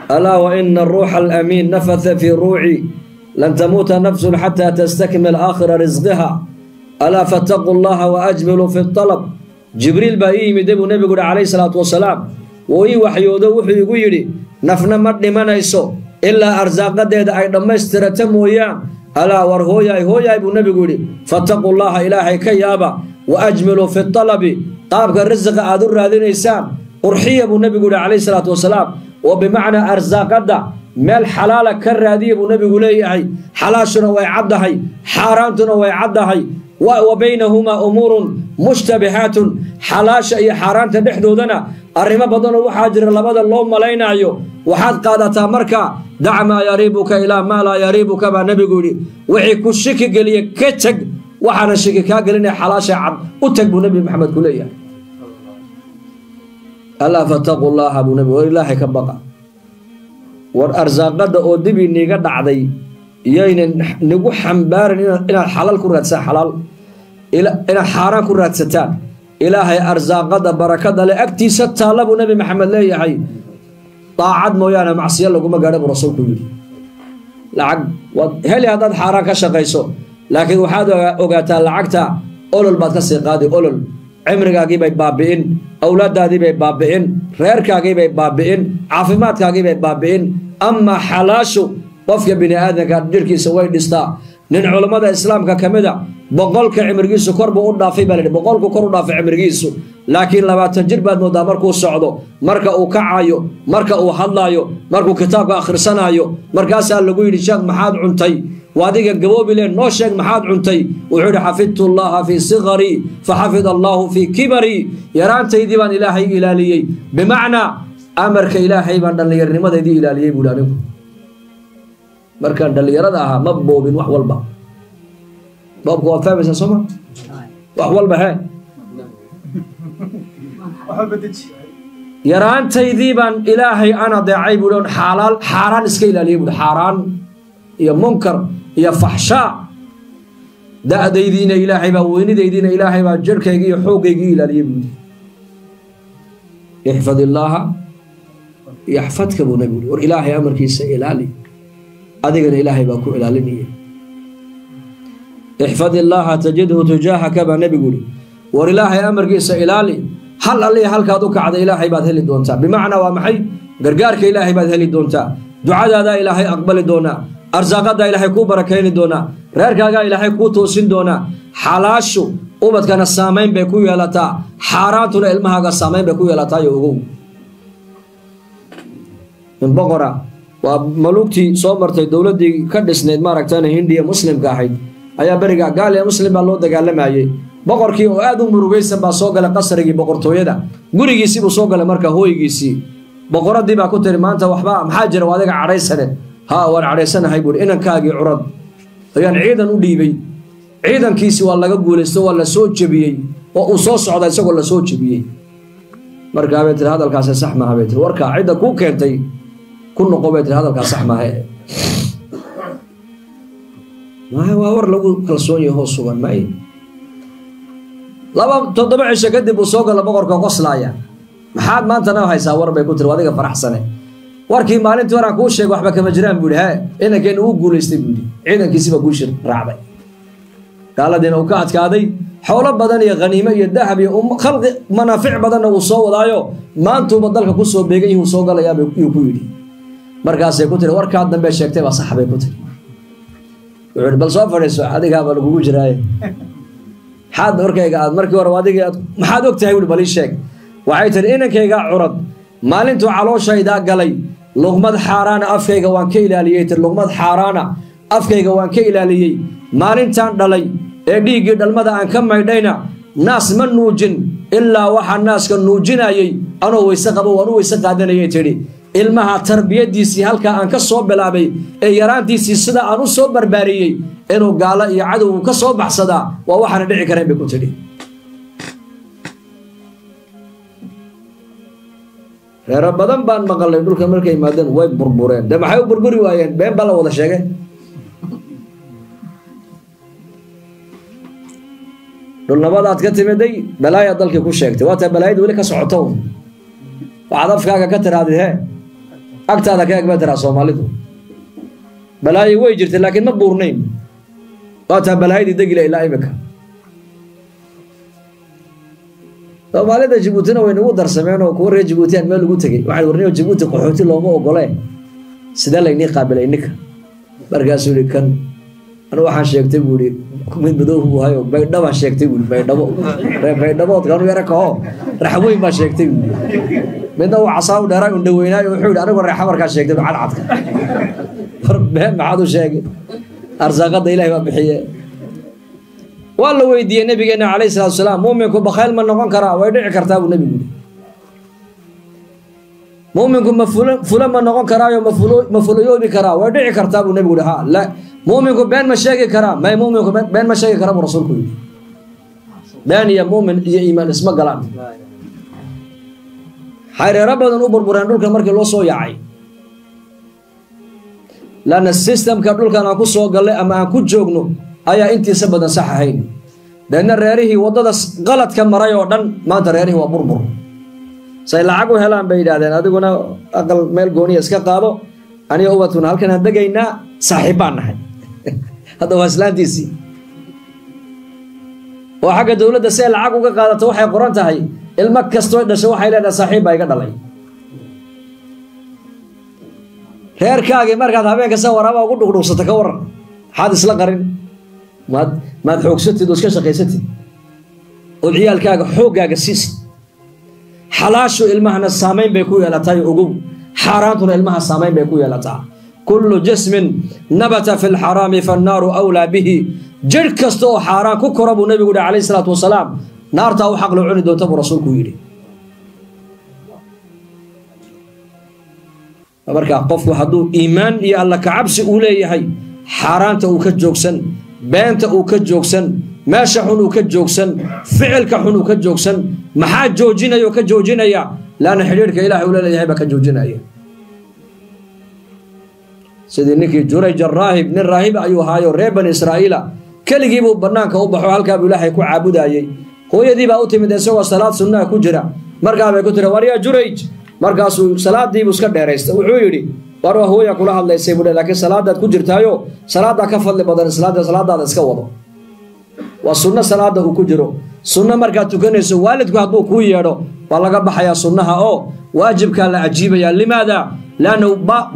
Alaa wa ina aruuxa alamiin nafatha fii ruuci lan tamuuta nafsun xataa tastakmil aakhira risqiha, alaa fattaquu llaha waajmiluu fi alab. Jibriil baa ii yimid buu nebigu yihi calayhi salaatu wasalaam, wuu ii waxyoodo, wuxuu igu yidhi nafna ma dhimanayso ilaa arsaaqadeeda ay dhammaystirata mooyaan. Alaa, war hooyaay hooyaay buu nebigu yidhi, fattaquu llaha, Ilaahay ka yaaba, wa ajmiluu fi talabi, qaabka risiqa aad u raadinaysaan qurxiya buu nebigu yihi calayhi salaatu wasalaam. Oo bimacnaa arsaaqadda meel xalaala ka raadiya buu nebigu leeyahay. Xalaashuna way caddahay, xaaraantuna way caddahay. Wa baynahumaa umuurun mushtabihaatun, xalaasha iyo xaaraanta dhexdoodana arrimo badanoo waxaa jira labada loo malaynaayo. Waxaad qaadataa markaa dac maa yariibuka ilaa maa laa yariibuka baa nebigu yidhi. Wixii ku shiki geliye ka teg, waxaana shiki kaa gelinaya xalaasha cad u teg buu Nebi Maxamed ku leeyahay. Alaa fattaquu llaha buu nebigu, war Ilaahay ka baqa, war arsaaqada oo dibi niiga dhacday yaynan nigu xambaarin inaad xalaal ku raadsaa xalaal. Inaad xaaraan ku raadsataan Ilaahay arsaaqada barakada le agtiisa taalla buu Nebi Maxamed leeyahay. Daacad mooyaane macsiyo laguma gaadho buu rasuulku yidhi. Lacag waad heli haddaad xaaraan ka shaqayso, laakiin waxaad ogaataa lacagta olol baad ka sii qaadi. Olol cimrigaagii bay baabi'in, awlaaddaadii bay baabi'in, reerkaagii bay baabi'in, caafimaadkaagii bay baabi'in. Amaa xalaashu qofka bini aadamka jirhkiisa way dhistaa. Nin culammada islaamka ka mid a 100ka cimrigiisu kor buu u dhaafay baa layidhi, 100ku kor u dhaafay cimrigiisu, laakiin 20 jir baad moodaa markuu socdo, marka uu kacayo, marka uu hadlaayo, markuu kitaabka akhrisanaayo. Markaasaa lagu yidhi, sheekh maxaad cuntay? Waadiga gaboobi leen, noo sheeg maxaad cuntay? Wuxuu yidhi, xafidtu allaha fii sigarii fa xafid allaahu fii kibarii. Yaraantaydii baan Ilaahay ilaaliyey, bimacnaa amarka Ilaahay baan dhallinyarnimadaydii ilaaliyey buuhi. Anigu markaan dhallinyarada ahaa ma boobin wax walba. Boobka waad fahmaysaa soo ma? Wax walba hee. Yaraantaydii baan Ilaahay aan adeecay buuhi, oon xaalaal xaaraan iska ilaaliyey buuhi, xaaraan iyo munkar iyo faxshaa. Da'daydiina Ilaahay baa, weynidaydiina Ilaahay baa jirhkaygii iyo xooggaygii ilaaliyey buuhi. Ixfad illaaha yaxfadka buu nabigu yidhi. War Ilaahay amarkiisa ilaali, adigana Ilaahay baa ku ilaalinaya. Ixfad illaaha tajidhu tujaahaka baa nebigu yidhi. War Ilaahay amarkiisa ilaali, hal allihi halkaad u kacda Ilaahay baad heli doontaa. Bimacnaa waa maxay? Gargaarka Ilaahay baad heli doontaa, ducadaadaa Ilaahay aqbali doonaa, arsaaqadaa Ilaahay kuu barakayni doonaa, reerkaagaa Ilaahay kuu toosin doonaa. Xalaashu ubadkana saamayn bay ku yeelataa, xaaraantuna ilmahaaga saamayn bay ku yeelataayo ogow. Nin boqora waa maluugtii soo martay dowladdii ka dhisnayd maaragtana Hindiya muslimka ahayd ayaa beriga gaal iyo muslim baa loo dagaalamayay. Boqorkii oo aad u murugaysan baa soo galay qasrigii boqortooyada, gurigiisii buu soo galay. Marka hooygiisii boqoradii baa ku tiri, maanta waxba maxaa jira, waa adiga cadhaysane? Haa, waan cadhaysanahay buuri, inankaagii curad ayaan ciidan u dhiibay, ciidankiisi waa laga guulaysto, waa la soo jebiyey, oo uu soo socda isagoo la soo jebiyey. Markaa bay tiri, hadalkaasi sax maaha bay tiri, warkaa cidda kuu keentay ku noqo bay tiri, hadalkaas sax maaha. Maya, waa war lagu kalsoon yahoo sugan. May, 2 7 cisho kadib uu soo gala boqorka qoslaaya. Maxaad maantana haysaa war bay ku tiri, adiga faraxsane? Warkii maalintii horaan kuu sheegay waxba kama jiraan buu yidhi. Hee, ciidankeena uu guulaystay buu yidhi, ciidankiisi baa guushi raacday, gaaladiina uu ka adkaaday, xoolo badan iyo khaniimo iyo dahab iyo khalqi manaafic badanna uu soo wadaayo, maantuuba dalka ku soo beegan yihi, uu soo galayaa yuu ku yidhi. Markaasay ku tiri, warkaa dambe sheegtay baa sax bay ku tiri. Wuxuu yidhi, bal soo fadhiiso, adigaaba lagugu jiraaye, maxaad warkayga aad markii hore adigii aad maxaad og tahay? Wuhi, bal ii sheeg. Waxay tiri, inankayga curad maalintuu calooshaydaa galay luqmad xaaraana afkayga waan ka ilaaliyey tiri, luqmad xaaraana afkayga waan ka ilaaliyey. Maalintaan dhalay ee dhiiggii dhalmada aan ka maydhayna naas ma nuujin ilaa waxaa naaska nuujinayey anoo weyse qabo, waan u weyse qaadanayay tidhi. Ilmaha tarbiyadiisii halkaa aan ka soo bilaabay ee yaraantiisii sida aan u soo barbaariyey, inuu gaalo iyo cadow ka soo baxsadaa waa waxaana dhici karayn bay ku tidhi. Reero badan baan maqalay dhulka markay yimaadeen way burbureen. Dee maxay u burburi waayeen? Been baa la wada sheegay. Dhulnabadaad ka timiday balaayaa dalkii ku sheegtay, waa taa balaayada weli ka socoto. Waxaad afkaaga ka tirahdid hee agtaada ka eg bay tiraa Soomaalidu. Balaayo way jirtay laakiin ma buurnayn, waa taa balaayadii degila ilaa imika. Soomaalida Jabuutina way nagu darsameen oo kuwa reer Jabuutiyaan meel ugu tegey, waxay warniyo Jabuuti qaxooti looma ogolee, sidee laynii qaabilay ninka? Markaasuu yihi, kan anu waxaan sheegtay buu yihi, mid madow buu hayo, Baydhabaan sheegtay buu yihi, Baydhabo reer Baydhaboodka anu yara kaho raxweyn baa sheegtay buu yihi. Midna uu casaa u dheeraa undhaweynaayo, wuxuu yihi, anigu reexa markaa sheegtay cadcadka. War been maxaad u sheegay? Arsaaqada Ilahay baa bixiye. Waa la weydiiyey nabigeena calayhi salaatu wasalaam, muuminku bakhayl ma noqon karaa? Way dhici kartaa buu nebigu yidhi. Muuminku ma fulo fula ma noqon karaayo ma fulo ma fulayoobi karaa? Way dhici kartaa buu nebigu yidhi. Ha la, muuminku been ma sheegi karaa? May, muuminku been ma sheegi karaa buu rasuulku yidhi. Been iyo muumin iyo iimaan isma galaan. Xayreero badan u burbureen dhulka markii loo soo yaacay, laanna systemka dhulkan aan ku soo gallay ama aan ku joogno ayaa intiisa badan sax ahayn. Deedna reerihii waddada qaladka maray oo dhan maanta reerihii waa burbur. Say lacag u helaan bay yidhaahdeen, adiguna aqal meel gooniya iska qaado, aniga ubadkuna halkan aan degaynaa, saaxiib baan nahay. Hadda waa islaantiisii. Oo xagga dowladda si ay lacag uga qaadato waxay qoran tahay ilmo kastoo dhasho waxay leedahay saaxiib baa iga dhalay. Reerkaagii markaad habeenka sa waraaba ugu dhuqdhuqsato ka waran, maxaad isla qarin? Maad xoogsatid oo iska shaqaysatid oo ciyaalkaaga xooggaaga siisid. Xalaashu ilmahana saamayn bay ku yeelataa, ogow. Xaaraantuna ilmaha saamayn bay ku yeelataa. Kullu jismin nabata fi lxaraami fannaaru awlaa bihi. Jidh kasta oo xaaraan ku kora buu nabigu yihi calayhi salaatu wasalaam, naartaa u xaq loo cuni doonta buu rasuulku yidhi. Marka qofku hadduu iimaan iyo alla kacabsi uu leeyahay, xaaraanta uu ka joogsan, beenta uu ka joogsan, meesha xun uu ka joogsan, ficilka xun uu ka joogsan. Maxaa joojinaya oo ka joojinaya? Laanna xidhiidhka ilaahay uu leeyahay baa ka joojinaya. Sidii ninkii Jurayj araahib, nin raahib ayuu ahaayo reer bani Israa'iila, keligii buu bannaanka u baxo, halkaa buu ilaahay ku caabudayey. Hooyadii baa u timid isagoo salaad sunnaha ku jira. Markaa bay ku tiri, war yaa Jurayj. Markaasuu salaadiibuu iska dheeraystay. Wuxuu yidhi, war waa hooya kula hadlaysay buu, laakiin salaadaad ku jirtaayo salaadaa ka fadli badan islaanta, salaadaada iska wado. Waa sunno salaada uu ku jiro. Sunno markaad tukanayso waalidku hadduu kuu yeedho waa laga baxayaa sunnaha oo waajibkaa la ajiibaya. Limaada? Laanna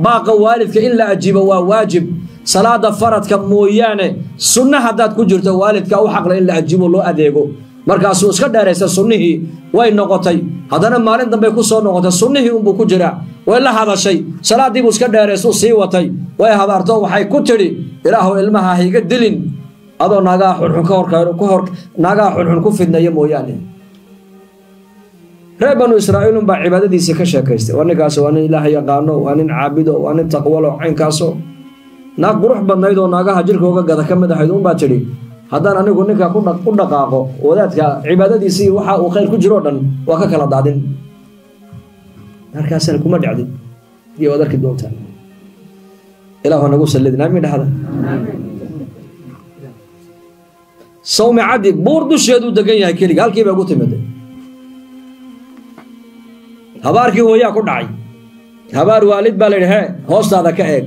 baaqa waalidka in la ajiibo waa waajib. Salaada faradka mooyaane sunno haddaad ku jirto waalidka u xaqla in la ajiibo, loo adeego. Markaasuu iska dheeraysta sunnihii, way noqotay. Haddana maalin dambey ku soo noqotay, sunnihii unbuu ku jiraa. Way la hadashay, salaadiibuu iska dheeraystuu sii watay. Way habaarto, waxay ku tidhi, ilaahow ilmaha hayga dilin adoo naagaha xunxun ka hor naagaha xunxun ku fidnaya mooyaane. Reer banu Israa'iil unbaa cibaadadiisii ka sheekaystay. Waa ninkaas, waa nin ilaahay yaqaano, waa nin caabido, waa nin taqwalo caynkaaso. Naag qurux badnayd oo naagaha jirkooga gada ka mid ahayd unbaa tidhi, haddaan anigu ninka ku dhaqaaqo wadaadka cibaadadiisii waxa uu khayr ku jiro dhan waa ka kala daadin. Markaasna kuma dhacdin iyo waad arki doontaa. Ilaahu nagu sallidin, aamin dhahda. Sawmicadii buur dusheeduu degan yahay keliga, halkii bay ugu timiday. Habaarkii hooyaa ku dhacay. Habaar waalid baa la yidhi, hee hoostaada ka eeg.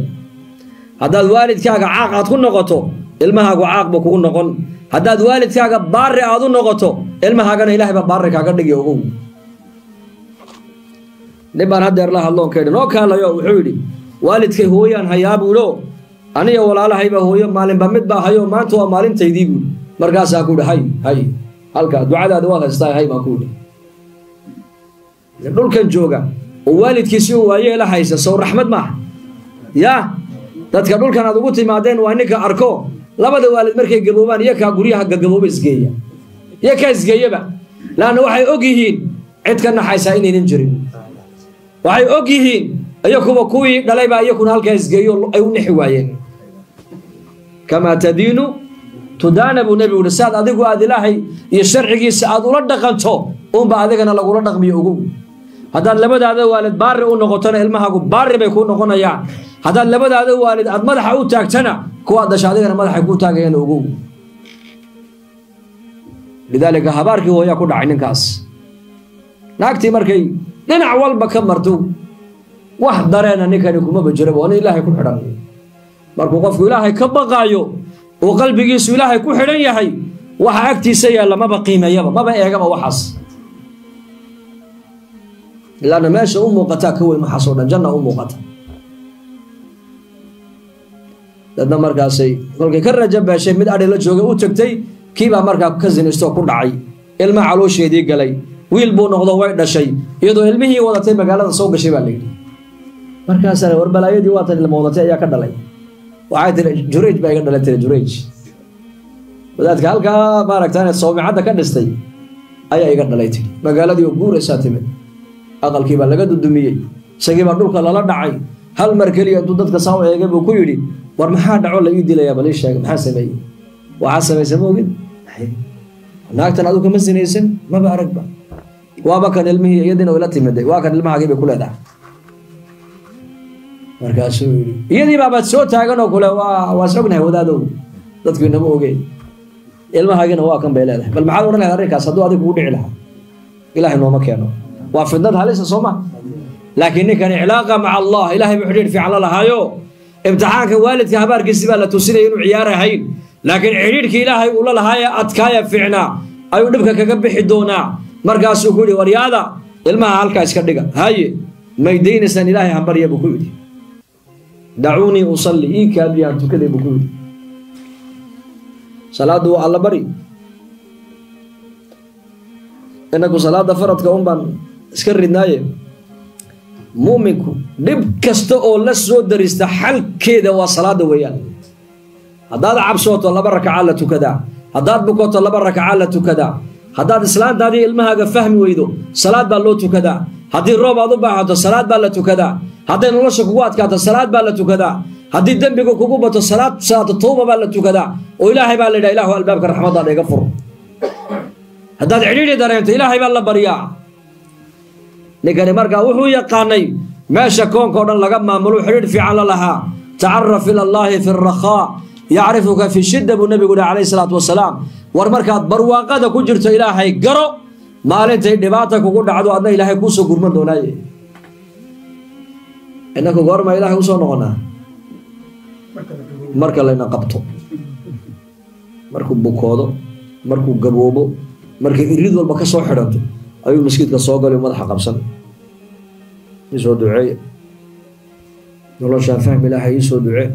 Haddaad waalidkaaga caaq aad ku noqoto, ilmahaagu caaq buu kugu noqon. Haddaad waalidkaaga baari aad u noqoto, ilmahaagana ilaahay baa baari kaaga dhigi, ogow. Nin baan haddeer la hadloon ka yidhi, noo kaalayo. Wuxuu yidhi, waalidkay hooyaan hayaa buu yidhi, aniga walaalahayba hooyo maalinba mid baa hayo, maanta waa maalintaydii buu. Markaasaa ku yidhi, hay hay, halka ducadaada waad haystaa, hay baan ku yidhi. Dhulkan jooga oo waalidkiisii uu waayeela haysa, sow raxmad maaha? Yaa dadka dhulkan aad ugu timaadeen waa ninka arko labada waalid markay gaboobaan iyo kaa guryaha gagabooba isgeeya, iyo kaa isgeeyaba. Laanna waxay og yihiin cid ka naxaysaa inaynan jirin. Waxay og yihiin iyakuba kuwii dhalay baa iyakuna halkaa isgeeyo ay u nixi waayeen. Kamaa tadiinu tudaana buu nebigu yihi, saad adigu aad ilaahay iyo sharcigiisa aad ula dhaqanto unba adigana lagula dhaqmiyo, ogow. Haddaad labadaada waalid baari u noqotona ilmahaagu baari bay kuu noqonayaan. Haddaad labadaada waalid aad madaxa u taagtana kuwaad dhasha adigana madaxay kuu taagayaan, ogow. Lidaalika habaarkii hooyaa ku dhacay ninkaas. Naagtii markay dhinac walba ka marto wax dareena ninkani kumaba jiraba, waa nin ilaahay ku xidhan. Markuu qofku ilaahay ka baqaayo uu qalbigiisu ilaahay ku xidhan yahay, waxa agtiisa yaalla maba qiimeeyaba, maba eegaba waxaas. Ilaana meesha u muuqataa ka weyn waxaas oo dhan, janna u muuqata. Dadna markaasay kolkay ka rajo beeshay mid adhi la joogay u tagtay, kiibaa markaa ka zinaystoo ku dhacay, ilma caloosheedii galay, wiil buu noqdo, way dhashay. Iyadoo ilmihii wadatay magaalada soo gashay baa la yidhi. Markaasana war balaayadii waatan ilma wadatay ayaa ka dhalay. Waxay tiri, Jurayj baa iga dhalay tiri, Jurayj wadaadka halkaa maaragta sawmicadda ka dhistay ayaa iga dhalay tiri. Magaaladii oo guuraysaa timid, aqalkii baa laga dudumiyey, isagii baa dhulka lala dhacay. Hal mar keliya intuu dadka saa u eegay buu ku yidhi, war maxaa dhaco la ii dilayaa, bal ii sheega maxaa sameeyey? Waxaa samaysay ma ogid, naagtan adigu kama sinaysan, maba aragba, waaba kan ilmihii iyadiina ila timiday, waa kan ilmahaagii bay ku leedahay. Markaasuu yidhi, iyadii baabaad soo taagan oo kule waa is ognahay wadaadow, dadku inama ogeen. Ilmahaagina waa kan bay leedahay. Bal maxaad odhan lahayd arrinkaas hadduu adigu kugu dhici lahaa? Ilaahay nooma keeno, waa fidnad halisa, soo ma? Laakiin ninkan cilaaqa maca Allah, ilaahay buu xidhiidh fiican la lahaayo. Imtixaanka waalidka habaarkiisi baa la tusinaya inuu ciyaar ahayn, laakiin xidhiidhkii ilaahay uu la lahaaya adkaaya fiicnaa ayuu dhibka kaga bixi doonaa. Markaasuu ku yidhi, waryaada, ilmaha halkaa iska dhiga, haye, may daynaysaan? Ilaahay hambarya buu ku yidhi. Dacuunii usalli, ii kaadiyaan tukaday buu ku yidhi. Salaaddu waa alla bari. Inaku salaada faradka un baan iska ridnaaye. Mu'minku dhib kasta oo la soo darista xalkeeda waa salaada weeyaan. Haddaad cabsooto, 2 rakaca la tukadaa. Haddaad bukoto, 2 rakaca la tukadaa. Haddaad islaantaadii ilmahaaga fahmi weydo, salaad baa loo tukadaa. Haddii roob aad u baahato, salaad baa la tukadaa. Hadday nolosha kugu adkaato, salaad baa la tukadaa. Haddii dembiga kugu bato, salaad salaatu tawba baa la tukadaa, oo ilaahay baa la yidhaha, ilaahu albaabka raxmaddaada iga fur. Haddaad cidhiidhi dareento, ilaahay baa la baryaa. Ninkani markaa wuxuu yaqaanay meesha koonka o dhan laga maamulo, xidhiidh fiican la lahaa. Tacaraf ila allahi fi rakhaa yacrifuka fi shidda, buu nebigu yihi calayhi salaatu wasalaam. War markaad barwaaqada ku jirto ilaahay garo, maalintay dhibaata kugu dhacdo adna ilaahay kuusoo gurman doonaaye. Inaku goorma ilaahay usoo noqonaa? Marka layna qabto, markuu bukoodo, markuu gaboobo, markay irid walba ka soo xidhanto ayuu maskiidka soo galay, madaxa qabsan, iisoo duceeye, noloshaan fahmi ilaahay, iisoo ducee.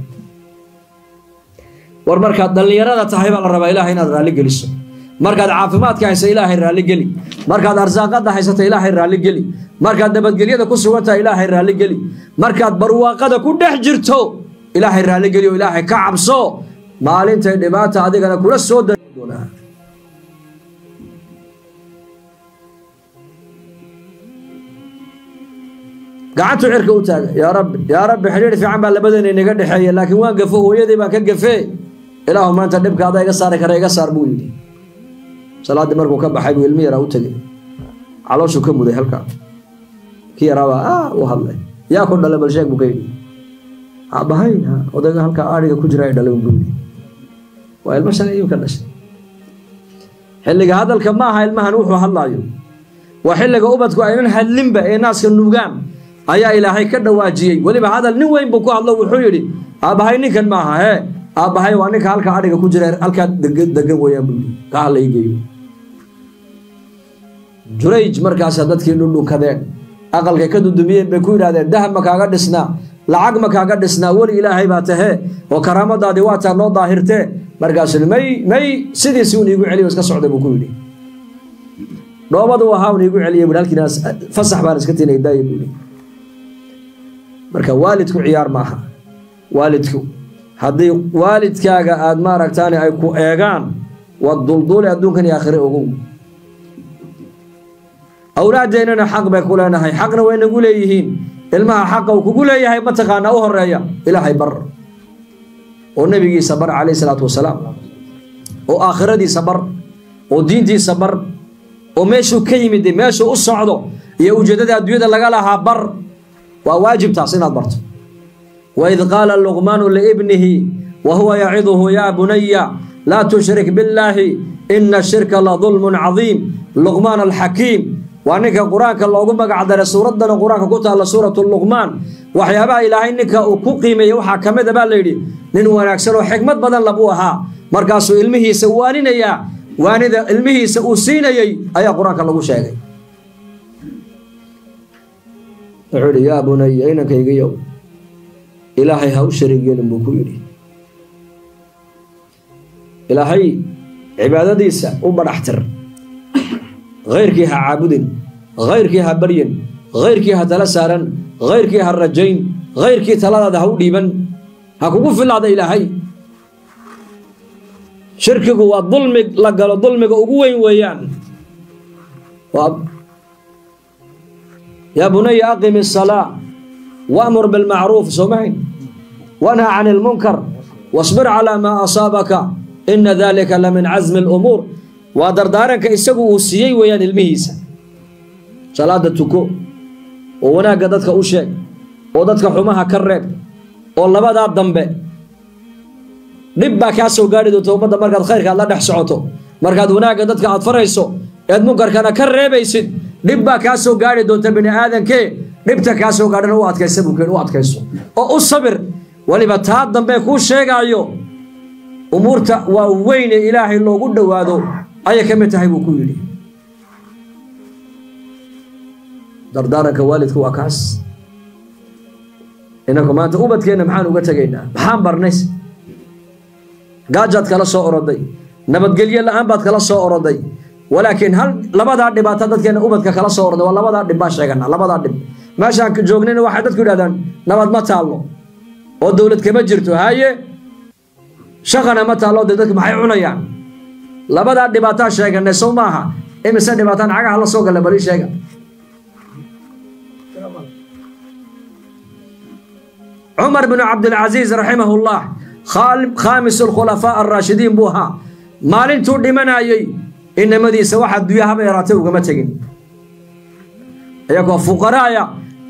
War markaad dhallinyarada tahay baa la rabaa ilahay inaad raalli geliso. Markaad caafimaadka haysa, ilaahay raalli geli. Markaad arsaaqada haysata, ilaahay raalli geli. Markaad nabadgelyada ku sugan tahay, ilaahay raalli geli. Markaad barwaaqada ku dhex jirto, ilaahay raalli geli oo ilaahay ka cabso. Maalintay dhibaata adigana kula soo dari doonaa. Gacantu cirka u taaga, yaa rabbi, yaa rabbi, xidhiidh fiican baa labadeena inaga dhexeeya, laakiin waan gafo, hooyadii baan ka gafee. Ilaahu maanta dhibka adaa iga saari kara, iga saar buu yidhi. Salaaddii markuu ka baxay buu ilmi yaraa u tegey, calooshuu ka muday halkaa. Kii yaraabaa u hadlay. Yaa ku dhalay, bal sheeg, buu ka yidhi. Aabahay odayga halkaa adhiga ku jira ay dhalay, buu yidhi. Waa ilmo shalay iimka dhashay. Xilliga hadalka ma aha ilmahan wuxuu hadlaayo, waa xilliga ubadku aynan hadlinba ee naaska nuugaan ayaa ilaahay ka dhawaajiyey. Weliba hadal nin weyn buu ku hadlo. Wuxuu yidhi, aabbahay ninkan maaha, hee, aabbahay waa ninka halka adhiga ku jira, halkaa degan degan weeyaan, buu yidhi. Ka hala ii geeyo Jurayj. Markaasa dadkii dhundhunkadeen, aqalkay ka dudumiyeen bay ku yidhahdeen, dahab ma kaaga dhisnaa? Lacag ma kaaga dhisnaa? Weli ilaahay baa tahee oo karaamadaadii waa taa noo daahirtee. Markaasuu may may, sidiisi un iigu celiyo, iska socday, buu ku yidhi. Dhoobadu ahaa un iigu celiyay, bui. Halkiina fasax baan iska tinay, daaya, buu yidhi. Marka waalidku ciyaar ma aha. Waalidku haddii waalidkaaga aada maaragtaani ay ku eegaan, waa dulduuli adduunkan iyo aakhire, ogow. Awlaaddeennana xaq bay ku leenahay, xaqna way nagu leeyihiin. Ilmaha xaqa uu kugu leeyahay mataqaanaa? U horeeya, ilaahay bar oo nebigiisa bar calayhi salaatu wasalaam, oo aakhiradiisa bar, oo diintiisa bar, oo meeshuu ka yimid, meeshuu u socdo iyo ujeeddada adduunyada laga lahaa bar. Waa waajibtaas inaad barto. Waid qaala Luqmaanu liibnihi wa huwa yaciduhu, yaa bunaya laa tushrik billaahi, ina ashirka la dulmun cadiim. Luqmaan alxakiim waa ninka qur-aanka loogu magac daray, suuraddana qur-aanka ku taalla, suuratu Luqmaan. Waxyaabaha ilaahay ninka uu ku qiimeeyey waxaa ka mid a baa la yidhi, nin wanaagsan oo xikmad badan labuu ahaa. Markaasuu ilmihiisa waaninayaa, waanida ilmihiisa uu siinayey ayaa qur-aanka lagu sheegay. Wuxuu yidhi, yaa bunaya, inankaygiyow, ilaahay ha u shariig yeelin, buu ku yidhi. Ilaahay cibaadadiisa u badhaxtir, hayrkii ha caabudin, hayrkii ha baryin, hayrkii ha tala saaran, hayrkii ha rajayn, hayrkii taladaada ha u dhiiban, ha kugu filaada ilaahay. Shirkigu waa dulmi la galo, dulmiga ugu weyn weeyaan. Yaa bunaya aqim الsalaa wa'mur bilmacruuf, soomahayn, wanha can ilmunkar, wasbir calaa maa asaabaka, ina dalika la min casmi اlumuur. Waa dardaaranka isagu uu siiyey weeyaan ilmihiisa. Salaada tuko, oo wanaagga dadka u sheeg, oo dadka xumaha ka reeb, oo labadaa dambe Dhib baa kaa soo gaari doonta ummadda markaad khayrka aad la dhex socoto, markaad wanaagga dadka aad farayso eed munkarkana ka reebaysid. Dhib baa kaa soo gaari doonta bini aadankee, dhibta kaa soo gaadhana u adkaysa buu keen, u adkayso oo u sabir. Weliba taa dambe kuu sheegaayo umuurta waa weyne Ilaahay loogu dhowaado ayay ka mid tahay buu ku yidhi. Dardaaranka waalidku waa kaas. Inaku maanta ubadkeenna maxaan uga tegaynaa? Maxaan barnay? Gaajaad kala soo oroday, nabadgelyo la-aan baad kala soo oroday, walaakiin hal labadaa dhibaato dadkeena ubadka kala soo oroday waa labadaa dhib baan sheeganaa. Labadaa dhib meeshaan joognayna waxay dadku yidhahdaan nabad ma taallo oo dowlad kama jirto, haye shaqana ma taallo, dee dadku maxay cunayaan? Labadaa dhibaataa sheeganay sow maaha? Imise dhibaataan cagaha la soo gallay bal ii sheega. Cumar binu Cabdilcasiis raximahullah, khaamis alkhulafaa alraashidiin buu ahaa. Maalintuu dhimanayey inamadiisa wax adduunya haba yaraatay ugama tegin, iyagoo fuqaraaya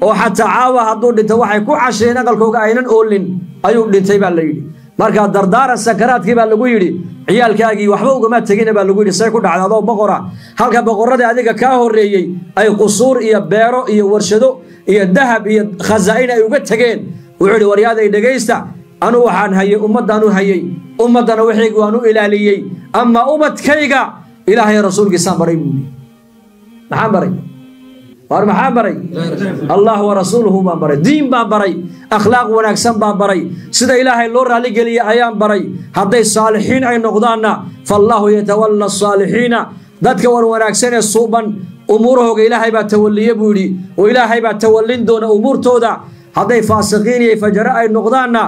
oo xataa caawa hadduu dhinto waxay ku casheen aqalkooga aynan oolin ayuu dhintay baa la yidhi. Markaa dardaaran sakaraadkii baa lagu yidhi, ciyaalkaagii waxba ugama tegina baa lagu yidhi. Say ku dhacday adoo boqora, halka boqorradii adiga kaa horreeyey ay qusuur iyo beero iyo warshado iyo dahab iyo khasaa'in ay uga tegeen? Wuxuu yidhi, waryaaday dhegaysta, anu waxaan hayay ummaddaan u hayay, ummaddana wixayga waan u ilaaliyey, ama ubadkayga Ilaahay rasuulkiisaan baray buu yidhi. Maxaan baray? Waar maxaan baray? Allah wa rasuuluhu baan baray, diin baan baray, akhlaaq wanaagsan baan baray, sida Ilaahay loo raaligeliya ayaan baray. Hadday saalixiin ay noqdaanna, fallaahu yatawalla asaalixiina, dadka wan wanaagsan ee suuban umuurahooga Ilaahay baa tawalliye buu yidhi, oo Ilaahay baa tawallin doona umuurtooda. Hadday faasiqiin iyo fajaro ay noqdaanna,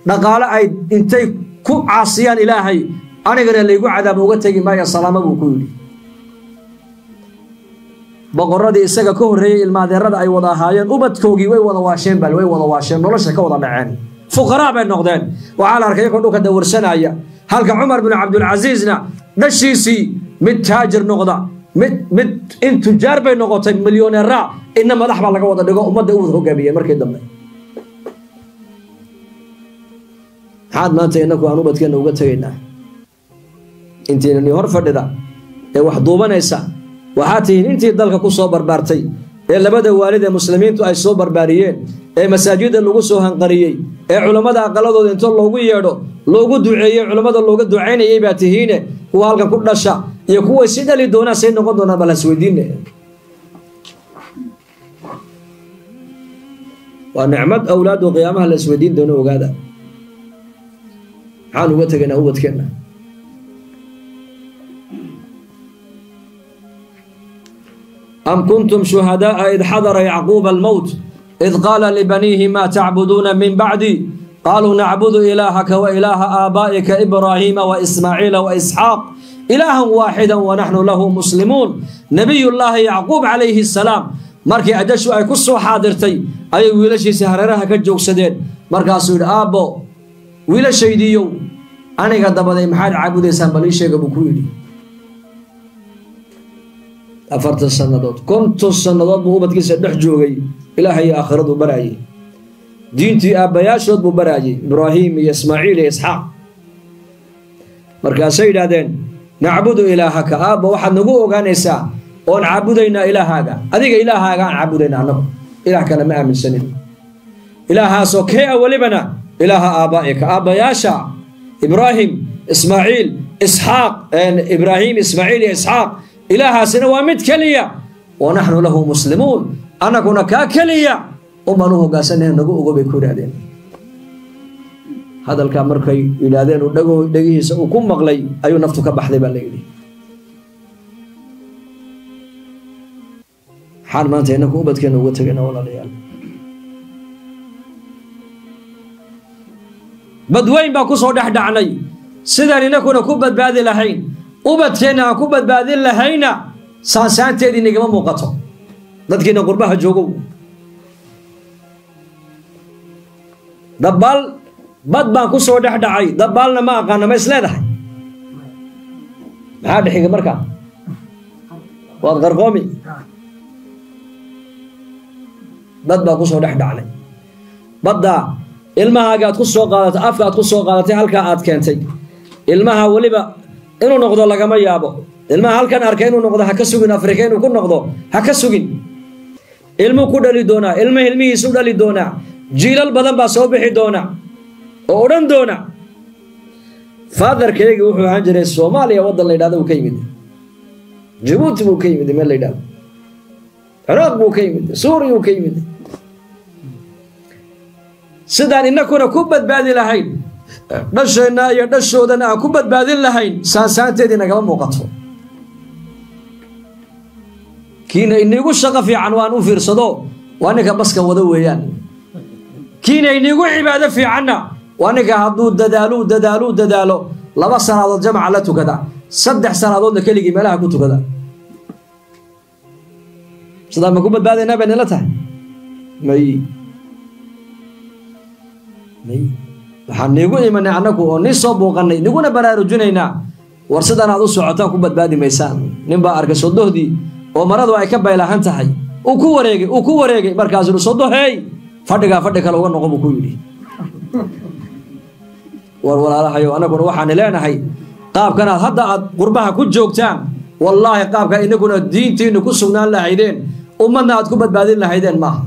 dhaqaale ay intay ku caasiyaan Ilaahay anigana laygu cadaabo uga tegi maaya, salaamo buu ku yidhi. Boqorradii isaga ka horreeyey ilmaadeerada ay wada ahaayeen ubadkoogii way wada waasheen, bal way wada waasheen, nolosha ka wada dhaceen, fuqaraa bay noqdeen. Waxaa la arkay iyagoo dhulka dawarsanaya, halka Cumar binu Cabdulcasiisna dhashiisii mid taajir noqda, mid in tujaar bay noqotay, milyoneera, inna madax baa laga wada dhigo, ummadda u wada hogaamiyeen markii dambe. Maxaad maanta inaku aan ubadkeenna uga tegaynaa? Intiinani hor fadhida ee wax duubanaysa waxaa tihiin intii dalka ku soo barbaartay ee labada waalid ee muslimiintu ay soo barbaariyeen, ee masaajidda lagu soo hanqariyey, ee culammada aqaladooda inta loogu yeedho loogu duceeyey, culammada looga ducaynayay baa tihiine. Kuwa halkan ku dhasha iyo kuway si dhali doonaan say noqon doonaan bal hasweydiine. Waa nicmad awlaadu qiyaamaha la isweydiin doono. Ogaada, maxaan uga tegaynaa ubadkeenna? Am kuntum shuhadaaa id xadara Yacquuba almowt id qaala libaniihi ma tacbuduuna min bacdi qaaluu nacbudu ilaahaka wa ilaaha aabaa'ika Ibraahiima wa Ismaaciila wa Isxaaq ilaahan waaxida wanaxnu lahu muslimuun. Nabiyullaahi Yacquub calayhi asalaam markii ajashu ay ku soo xaadirtay ayay wiilashiisii hareeraha ka joogsadeen. Markaasuu yidhi, aabbo, wiilashaydiiyow, aniga dabaday maxaad caabudaysaan bal ii sheega buu ku yidhi. 40 sannadood, 50 sannadood buu ubadkiisa dhex joogay, Ilaahay iyo aakhiradu baraayey, diintii aabbayaashood buu baraayey, Ibraahim iyo Ismaaciil iyo Isxaaq. Markaasay yidhaahdeen, nacbudu ilaahaka, aabba waxaad nagu ogaanaysaa oon caabudaynaa ilaahaaga, adiga ilaahaaga aan caabudaynaa, annagu ilaah kale ma aaminsanin, ilaahaasoo kee a welibana ilaaha aabbaa'ika, aabbayaasha Ibraahim, Ismaaciil, Isxaaq, Ibraahim, Ismaaciil iyo Isxaaq, ilaahaasina waa mid keliya, wa naxnu lahu muslimuun, annaguna kaa keliya umbaan u hogaansanahay, nagu ogo bay ku yidhahdeen. Hadalkaa markay yidhaahdeen uu dhago dhegihiisa uu ku maqlay ayuu naftu ka baxday baa la yidhi. Maxaan maanta inaku ubadkeena uga tegayna walaalayaal? Badweyn baa kusoo dhex dhacnay. Sidaan inakuna ku badbaadi lahayn ubadkeenna aan ku badbaadin lahayna saansaanteedii nigama muuqato. Dadkiina qurbaha joogow, dabaal bad baan ku soo dhex dhacay, dabaalna ma aqaana, ma is leedahay? Maxaa dhexiga markaa? Waad qarqoomi. Bad baa kusoo dhex dhacnay badda. Ilmahaaga aad ku soo qaadatay, afka aad ku soo qaadatay, halkaa aad keentay ilmaha weliba inuu noqdo lagama yaabo. Ilmaha halkan arkay inuu noqdo ha ka sugin, Afrika inuu ku noqdo ha ka sugin. Ilmuu ku dhali doonaa, ilma ilmihiisu dhali doonaa, jiilal badan baa soo bixi doona oo odhan doona faadarkayga wuxuu ahaan jiray Soomaaliya, waddan la yidhahdo uu ka yimid, Jabuuti buu ka yimid, meel la yidhahdo Ciraaq buu ka yimid, Suuriya uu ka yimid. Sidaan innakuna ku badbaadi lahayn dhasheenna iyo dhashoodana aan ku badbaadin lahayn, saansaanteedii nagama muuqato. Kiina inigu shaqo fiican waan u fiirsado, waa ninka baska wada weeyaan. Kiina inigu cibaado fiicanna waa ninka hadduu dadaalo dadaalo dadaalo 2 sannadood jamaca la tukada, 3 sannadoodna keligii meelaha ku tukada. Sidaan ma ku badbaadaynaa bay nila tahay? May may. Waxaan niigu imanay annagu oo nii soo buuqannay, niguna baraarujinaynaa, war sidan aad u socotaan ku badbaadi maysaan. Nin baa arkay sodohdii oo maradu ay ka baylahan tahay, uu ku wareegay, uu ku wareegay, markaasuu sodohey fadhigaa fadhi kale uga noqo buu ku yidhi. War walaalahayow, annaguna waxaan leenahay qaabkan aad hadda aad qurbaha ku joogtaan, wallaahi qaabka inaguna diintiinu ku sugnaan lahaydeen, ummadna aad ku badbaadin lahaydeen maaha.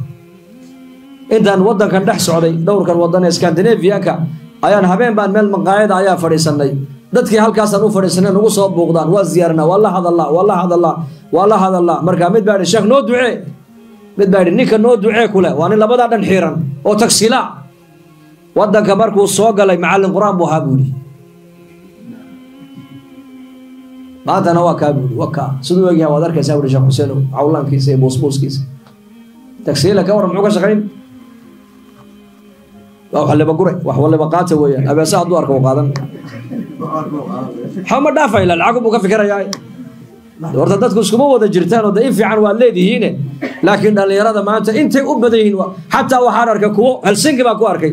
Intaan waddankan dhex socday, dhowrkan waddan ee Scandinavianka, ayaan habeen baan meel maqaayada ayaa fadhiisanay. Dadkii halkaasaan u fadhiisanay nagu soo buuqdaan, waa ziyaaranaa, waa la hadallaa, waa la hadallaa, waa la hadallaa. Markaa mid baa yidhi sheekh noo ducee, mid baa yidhi ninka noo ducee kule, waa nin labadaa dhan xiiran oo tagsilaa. Waddanka markuu soo galay macallin qur-aan buu ahaa buu yidhi, maantana waa kaa buu yidhi, waa kaa siduu egyahay waad arkaysaa buu yidhi Sheekh Xuseen, cawlaankiisa iyo buusbuuskiisa. Tagsiila ka warran muxuu ka shaqayn? Waa wax waliba guray, wax waliba qaata weeyaan. Abeesa hadduu arko uu qaadan, waxba ma dhaafay, ila lacag buu ka fikirayaa. Horta dadku iskuma wada jirtaan oo de in fiican waad leedihiine, laakiin dhallinyarada maanta intay u badan yihiin, xataa waxaan arkay kuwo Helsinki baa ku arkay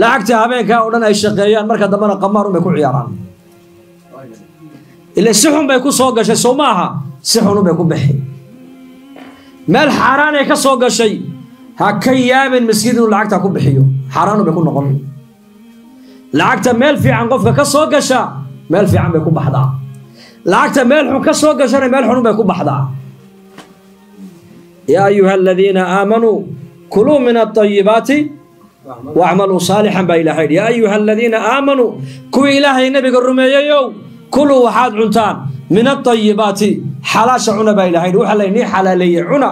lacagta habeenkaa oo dhan ay shaqeeyaan, marka dambena qamaar unbay ku ciyaaraan. Ila si xun bay ku soo gashay, soo maaha? Si xun unbay ku bixi, meel xaaraanay ka soo gashay. Ha ka yaabin miskiin inuu lacagta ku bixiyo, xaaraan bay ku noqon. Lacagta meel fiican qofka ka soo gasha, meel fiican bay ku baxdaa. Lacagta meel xun ka soo gashana, meel xun bay ku baxdaa. Yaa ayuha aladiina aamanuu kuluu min alطayibaati wacmaluu saalixan baa Ilahay yidhi. Yaa ayuha aladiina aamanuu, kuwii Ilaahay nabiga rumeeyeyow, kuluu waxaad cuntaan min alطayibaati, xalaasha cuna baa Ilahay yidhi. Waxa laynii xalaaleeyey cuna,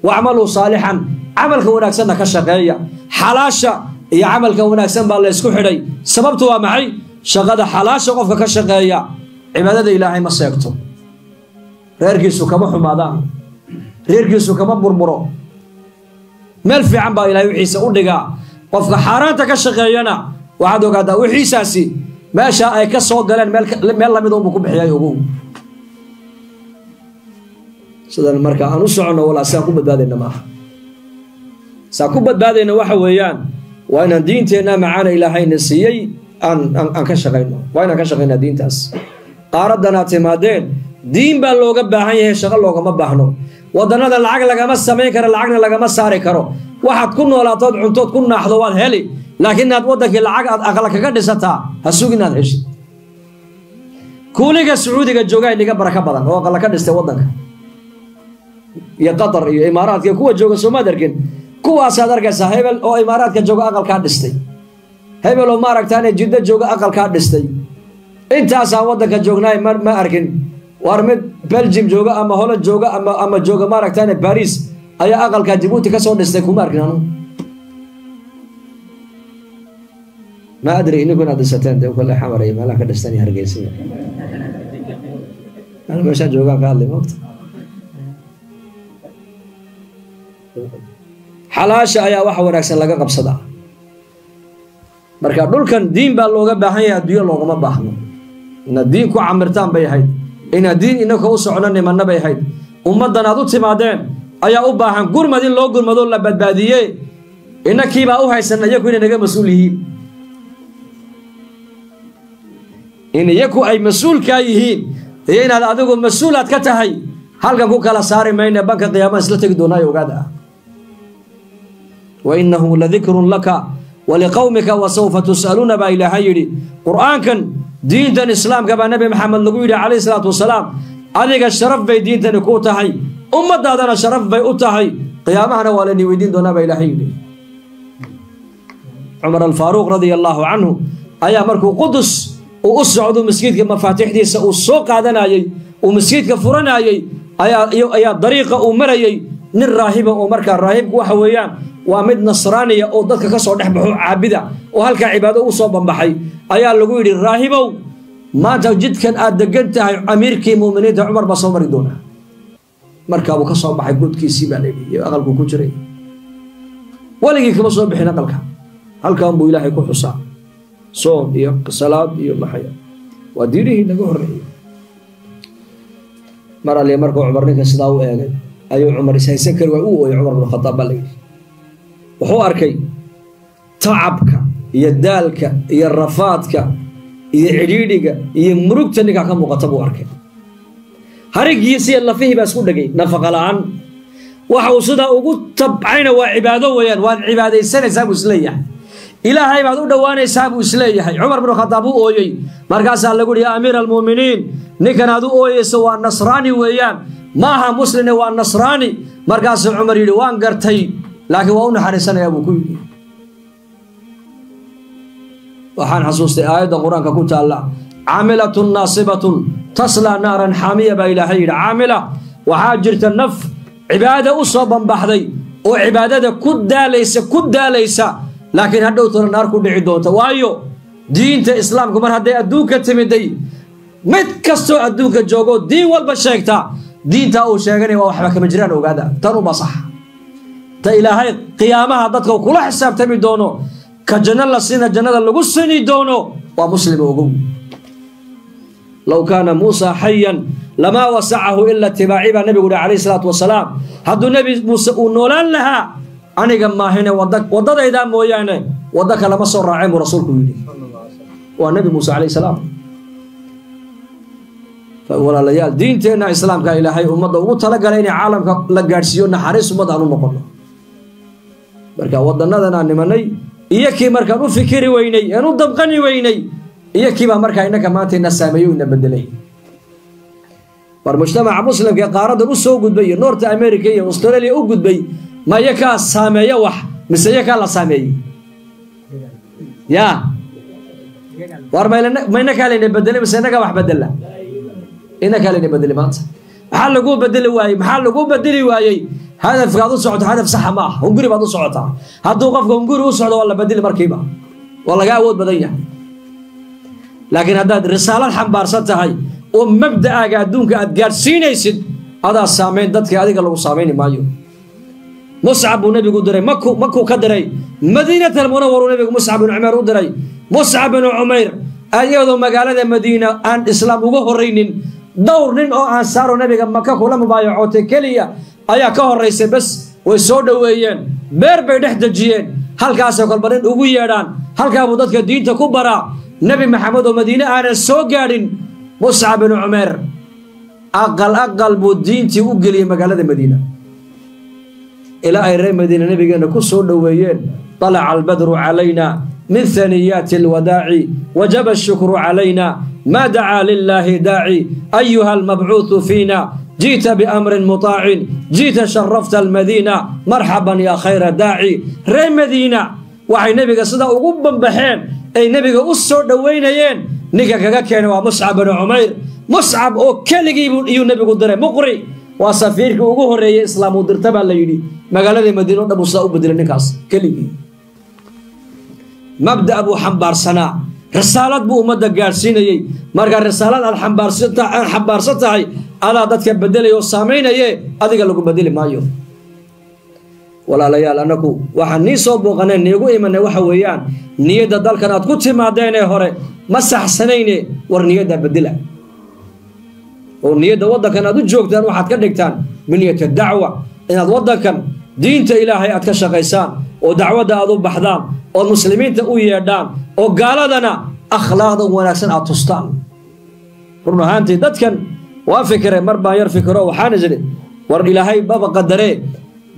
wacmaluu saalixan, camalka wanaagsanna ka shaqeeya. Xalaasha iyo camalka wanaagsan baa la isku xidhay. Sababtu waa maxay? Shaqada xalaasha qofka ka shaqeeya cibaadada Ilaahay ma seegto, reerkiisu kama xumaadaan, reerkiisu kama burburo, meel fiican baa Ilaahay wixiisa u dhigaa. Qofka xaaraanta ka shaqeeyana waxaad ogaataa wixiisaasi meesha ay ka soo galeen meel lamid unbuu ku bixiyay. Ogow sidan marka aan u soconno, walaa sidaan ku badbaadayna maaha. Saan ku badbaadayna waxa weeyaan waa inaan diinteenna macaana Ilaahayna siiyey aan ka shaqayno, waa inaan ka shaqaynaa diintaas. Qaaraddan aad timaadeen diin baa looga baahan yahay, shaqo loogama baahno. Waddannada lacag lagama samayn karo, lacagna lagama saari karo. Waxaad ku noolaatood cuntood ku naaxdo waad heli, laakiin inaad waddankii lacag aad aqla kaga dhisataa ha sugin inaad heshid. Kuuliga Sacuudiga joogaa inaga baraka badan oo aqala ka dhistay waddanka, iyo Qatar iyo Imaaraadka kuwa jooga, soomaad arkin? Kuwaasaad arkaysaa hebel oo Imaaraadka jooga aqalkaa dhistay, hebel oo maaragtaane Jiddo jooga aqalkaa dhistay. Intaasaan waddanka joognaay ma arkin war mid Belgium jooga ama Holland jooga ama jooga maaragtaane Paris ayaa aqalkaa Jabuuti ka soo dhistay, kuma arkin anu. Ma adri ininku inaad dhisateen dee, kale Xamar iyo meelaha ka dhistan iyo Hargeysa iyo anu meeshaan joogaan ka hadlay moogta. Xalaasha ayaa waxa wanaagsan laga qabsadaa. Marka dhulkan diin baa looga baahan yahay, adduunyo loogama baahno. Inaad diin ku camirtaan bay ahayd, inaad diin inaka u socno nimanna bay ahayd. Ummaddan aad u timaadeen ayaa u baahan gurmad in loo gurmado la badbaadiye. Innakiibaa u haysana iyaku inay naga mas-uul yihiin, in iyaku ay mas-uulkaa yihiin iyo inaad adigu mas-uulaad ka tahay halkan ku kala saari mayna. Banka qiyaamaha isla tegi doonaayo, ogaada ah. Wa innahu ladikrun laka Waliqowmika wasawfa tus'aluuna baa Ilaahay yidhi. Qur'aankan, diintan islaamka baa Nebi Maxamed lagu yidhi calayhi salaatu wasalaam, adiga sharaf bay diintani kuu tahay, ummadaadana sharaf bay u tahay, qiyaamahana waa lani weydiin doonaa baa Ilaahay yidhi. Cumar Alfaaruuq radia allaahu canhu ayaa markuu Qudus uu u socdo, masjidka mafaatixdiisa uu soo qaadanayey, uu masjidka furanayey, ayaa dariiqa uu marayey nin raahiba oo markaa raahibku waxa weeyaan waa mid nasraaniya oo dadka ka soo dhex baxo, caabida oo halkaa cibaado ugu soo bambaxay. Ayaa lagu yidhi, raahibow, maanta jidkan aad degan tahay amiirkii mu'miniinta Cumar baa soo mari doonaa. Markaabuu ka soo baxay godkiisii baa layidhi, iyo aqalkuu ku jiray. Weligii kama soo bixin aqalka, halkan buu Ilaahay ku xusaa, soon iyo salaad iyo maxaya, waa diinihii naga horreeyey. Mar alliya markuu Cumar ninka sidaa u eegay ayuu Cumar ishaysan kari waay, u ooyay Cumar bnu Khataab baa layidhi. Wuxuu arkay tacabka iyo daalka iyo rafaadka iyo cidhiidhiga iyo murugta ninkaa ka muuqata buu arkay. Harigiisi iyo lafihii baa isku dhegay, nafaqa la-aan. Waxa uu sidaa ugu tabcayna waa cibaado weeyaan, waad cibaadaysanaysaa buu isleeyahay, Ilaahay baad u dhowaanaysaa buu isleeyahay. Cumar bnu Khataab u ooyey. Markaasaa lagu yihi, ya amiira almu'miniin, ninkan aad u ooyeyso waa nasraani weeyaan, maaha muslimne, waa nasraani. Markaasuu Cumar yidhi, waan gartay, laakiin waa u naxariisanayaa buu ku yidhi. Waxaan xasuustay aayadda Qur-aanka ku taalla, caamilatun naasibatun taslaa naaran xaamiya baa Ilaahay yidhi. Caamila, waxaa jirta naf cibaada u soo bambaxday oo cibaadada ku daalaysa, ku daalaysa, laakiin hadhowtana naar ku dhici doonta. Waayo, diinta islaamku mar hadday adduunka timiday, mid kastoo adduunka joogo diin walba sheegta, diintaa uu sheeganaya waa waxba kama jiraan. Ogaada, tan uma sax ta Ilaahay qiyaamaha dadka kula xisaabtami doono, ka janno la siina jannada lagu sini doono waa muslim. Ogow, low kaana Muusa xayan lamaa wasacahu ila itibaaci baa nabigu uhi calayhi salaatu wasalaam. Hadduu Nebi Muuse uu noolaan lahaa, aniga maahine waddadaydaa mooyaane waddo kalama soo raaceen buu rasuulku yidhi. Waa Nebi Muuse calayhi salaam. Walaalayaal, diinteenna islaamka Ilaahay ummadda ugu talagalay inay caalamka la gaadhsiiyo, naxariis ummadda aan u noqono. Marka wadanadan aan nimanay iyo kii markaan u fikiri weynay, aan u damqani weynay, iyo kiibaa markaa innaka maanta ina saameeyo, ina bedelay. War mujtamaca muslimka ee qaaradan u soo gudbay iyo North America iyo Australia u gudbay, ma iyakaa saameeya wax mise iyakaa la saameeyey? Ya war ma inakaa layna bedelay mise inakaa wax bedela? Inakaa layna bedelay. Maanta maxaa laguu bedeli waayey? Maxaa laguu bedeli waayey? Hadafkaad u socoto hadaf saxa ma ah, hunguri baad u socotaa. Hadduu qofka hunguri u socdo waa la bedeli markiiba, waa laga awood badan yahay. Laakiin haddaad risaalad xambaarsan tahay oo mabda'aaga adduunka aad gaadhsiinaysid, adaa saamayn dadka, adiga lagu saamayni maayo. Muscab buu nebigu diray, maku makuu ka diray, Madiinat Almunawaruu nebigu Muscab binu Cumayr u diray. Muscab binu Cumayr, iyadoo magaalada Madiina aan islaam uga horraynin, dhowr nin oo ansaaro nebiga Maka kula mubaayacootay keliya ayaa ka horraysay bes. Way soo dhoweeyeen, beer bay dhex dejiyeen, halkaasoo kolba nin ugu yeedhaan, halkaabuu dadka diinta ku baraa. Nebi Maxamed oo Madiine aanan soo gaadhin, Muscab binu Cumayr aqal aqal buu diintii u geliyey magaalada Madiina, ilaa ay reer Madiina nabigeena ku soo dhoweeyeen. Talaca albadru calayna min haniyaati alwadaaci, wajaba ashukru calayna, ma dacaa lilaahi daaci, ayuha almabcuuthu fiina, ji'ta biamrin mutaacin, ji'ta sharafta almadiina, marxaban yaa khayra daaci. Reer Madiina waxay nebiga sidaa ugu bambaxeen ay nebiga u soo dhoweynayeen, ninka kaga keenay waa Muscab binu Cumayr. Muscab oo keligii iyuu nebigu diray, muqri waa safiirkii ugu horreeyey islaam uu dirta baa la yidhi. Magaalada Madiina o dhan buu sidaa u bedelay ninkaas keligii. Mabda' buu xambaarsanaa, risaalad buu ummadda gaadhsiinayey. Marka risaalad aad xambaarsan tahay adaa dadka bedelaya oo saamaynaye, adiga lagu bedeli maayo. Walaalayaal, annaku waxaan nii soo booqaneen, niigu imanay waxa weeyaan, niyadda dalkan aad ku timaadeenee hore ma saxsanayne, war niyadda bedela oo niyadda waddankan aad u joogtaan waxaad ka dhigtaan biniyata dacwa, inaad waddankan diinta Ilaahay aad ka shaqaysaan oo dacwadda aad u baxdaan oo muslimiinta u yeedhaan oo gaaladana akhlaaqda wanaagsan aad tustaan. Run ahaantii dadkan waa fikire, mar baan yar fikiro, waxaan isidhi, war Ilaahay baba qadaree,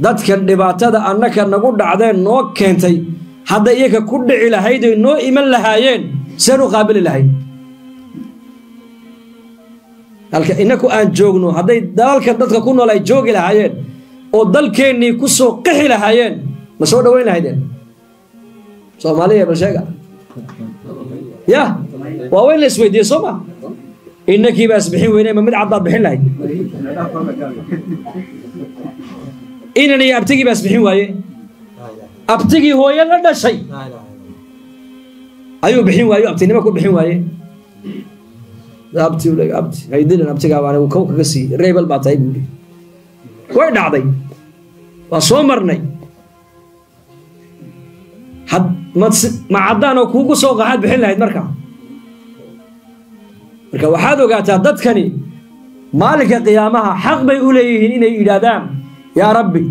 dadkan dhibaatada annaka nagu dhacdeen noo keentay Hadday iyaka ku dhici lahayd oy noo iman lahaayeen, seen u qaabili lahayd? Halka inaku aan joogno hadday dalalkan dadka ku nool ay joogi lahaayeen oo dalkeennii ku soo qixi lahaayeen, ma soo dhoweyn lahaydeen? Soomaaliya bal sheega ya, waa weyn la isweydiiyey, soo ma? Inakii baa isbixin weynay, ma mid caddaad bixin lahayd? Inan iyo abtigii baa isbixin waaye. Abtigii hooyo la dhashay ayuu bixin waaye, abtinimo ku bixin waaye. Abti abti haydilan, abtigaa baan kow kaga siiyey, reebel baa tahay buuli. Way dhacday, waa soo marnay. Had ma ma caddaan oo kuugu soo qaxaad bixin lahayd? Marka waxaad ogaataa dadkani maalinka qiyaamaha xaq bay u leeyihiin inay yidhaahdaan, yaa rabbi,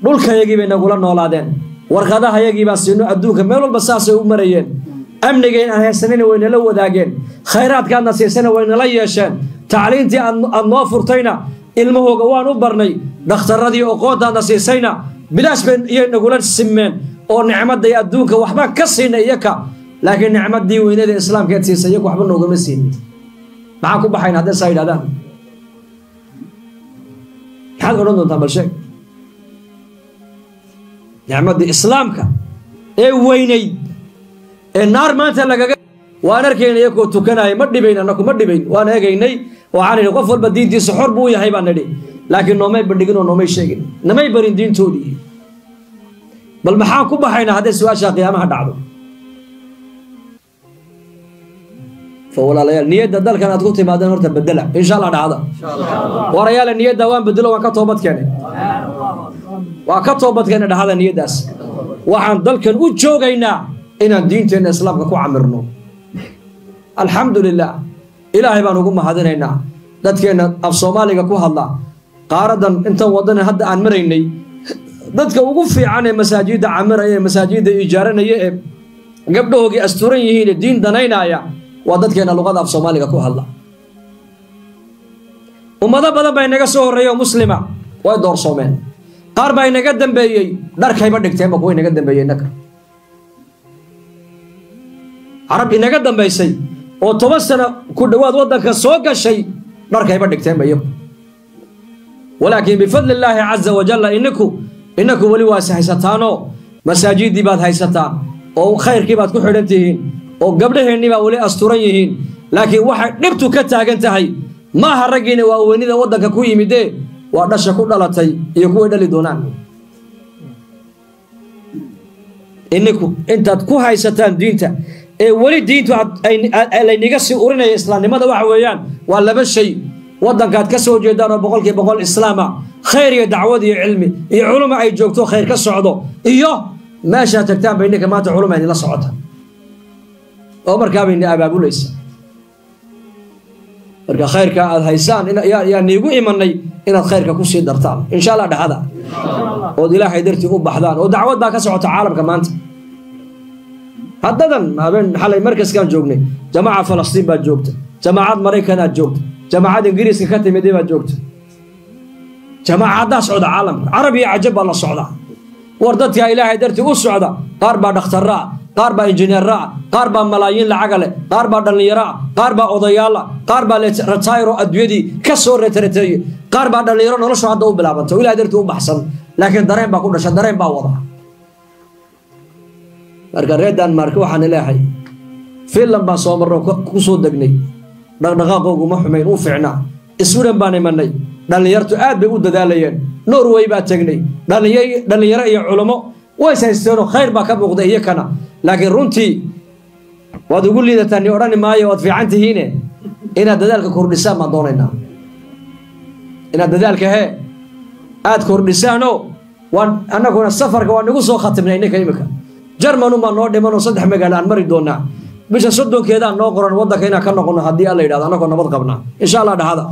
dhulkayagii bay nagula noolaadeen, warqadahayagii baan siino, adduunka meel walba saasay u marayeen, amnigayn aan haysanayna way nala wadaageen, khayraadkaadna siisana way nala yeesheen, tacliintii aad noo furtayna ilmahooga waan u barnay, dhakhtarradii oqoontaadna siisayna bilaash bay iyay nagula simeen, oo nicmadday adduunka waxbaan ka siinay iyaka, laakiin nicmadii weynada islaamkeed siisay iyaku waxba noogama siinin. Maxaan ku baxayna hadday saa yidhahdaan? Maxaad odhan doontaan? Bal sheeg. Nicmaddii islaamka ee weynayd ee naar maanta lagaga waan arkayna iyakoo tukanaya, ma dhibayn, annaku ma dhibayn, waan eegaynay. Waxaan idhi qof walba diintiisa xor buu u yahay baan nidhi, laakiin noomay bandhigin oo noomay sheegin, namay barin diintoodii. Bal maxaan ku baxaynaa hadday su-aashaa qiyaamaha dhacdo? Fa walaalayaal, niyadda dalkan aad ku timaadeen horta bedela, insha Allah dhacda. Warayaale, niyadda waan bedelo, waan ka toobad keenay, waa ka toobad keenay dhahada niyaddaas. Waxaan dalkan u joogaynaa inaan diinteenna islaamka ku camirno. Alxamdu lilah, ilaahay baan ugu mahadinaynaa. Dadkeenna af Soomaaliga ku hadla qaaradan, intan wadana hadda aan maraynay, dadka ugu fiican ee masaajidda camiraya ee masaajidda ijaaranaya ee gabdhahoogii asturan yihiin ee diin danaynaya waa dadkeena luqada af Soomaaliga ku hadla. Ummado badan baa inaga soo horreeya oo muslima, way doorsoomeen. Qaar baa inaga dambeeyey, dharkayba dhigteenba kuwa inaga dambeeyey. Innaka carab inaga dambaysay oo 10 sano ku dhowaad waddanka soo gashay, dharkayba dhigteenba iyagu. Walaakin bifadli illaahi caza wajalla inaku weli waas haysataanoo masaajiddii baad haysataan oo khayrkii baad ku xidhan tihiin oo gabdhaheennii baa weli asturan yihiin. Laakiin waxay dhibtu ka taagan tahay maaha raggiina waaweynida waddanka ku yimidee, waa dhasha ku dhalatay iyo kuway dhali doonaan. Ininku intaad ku haysataan diinta ee weli diintu layniga sii urinaya islaamnimada, waxa weeyaan waa laba shay: waddankaad ka soo jeedaan oo 100% islaama, khayr iyo dacwad iyo cilmi iyo culuma ay joogto, khayr ka socdo, iyo meeshaad tagtaan bay ninka maanta culuma idinla socota oo markaa bayna abaabulaysa. Marka khayrka aad haysaan yaa niigu imanay inaad khayrka kusii dartaan, insha Allah dhexada, ood ilaahay dartii u baxdaan. Oo dacwad baa ka socota caalamka maanta. Haddadan habeen xalay markaskaan joognay, jamaaca Falastiin baa joogta, jamaacad Maraykanaa joogta, jamaacad Ingiriiska ka timid baa joogta, jamaacaddaa socda caalamka, carab iyo cajab baa la socdaa. War dadkaa ilaahay dartii u socda, qaar baa dhakhtarraa, qaar baa injineeraa, qaar baa malaayiin lacaga leh, qaar baa dhallinyaraa, qaar baa odayaala, qaar baa retiro adduunyadii ka soo retrateeyey, qaar baa dhallinyaro noloshu hadda u bilaabanta oo ilahay dartii u baxsan, laakiin dareen baa ku dhasha, dareen baa wada. Marka reer Danmark waxaan leeyahay, Finland baan soo marno, ku soo degnay, dhaqdhaqaaqooguma xumayn, u fiicnaa. Sweden baan imanay, dhallinyartu aad bay u dadaalayeen. Norway baa tegnay, dhallinyaro iyo culamo ways haysteenoo khayr baa ka muuqda iyakana. Laakiin runtii waad ugu liidataan ni odhani maayo, waad fiican tihiine, inaad dadaalka kordhisaan baan doonaynaa, inaad dadaalka hee aad kordhisaanoo. Waan annaguna safarka waan igu soo khatimnay ninka imika Jarmanun baa noo dhimanoo 3 magaalo aan mari doonaa. Bisha 30-keedaan noo qoran waddanka inaan ka noqono haddii Alla yidhahdo, annagoo nabad qabnaa, insha Allah dhahada.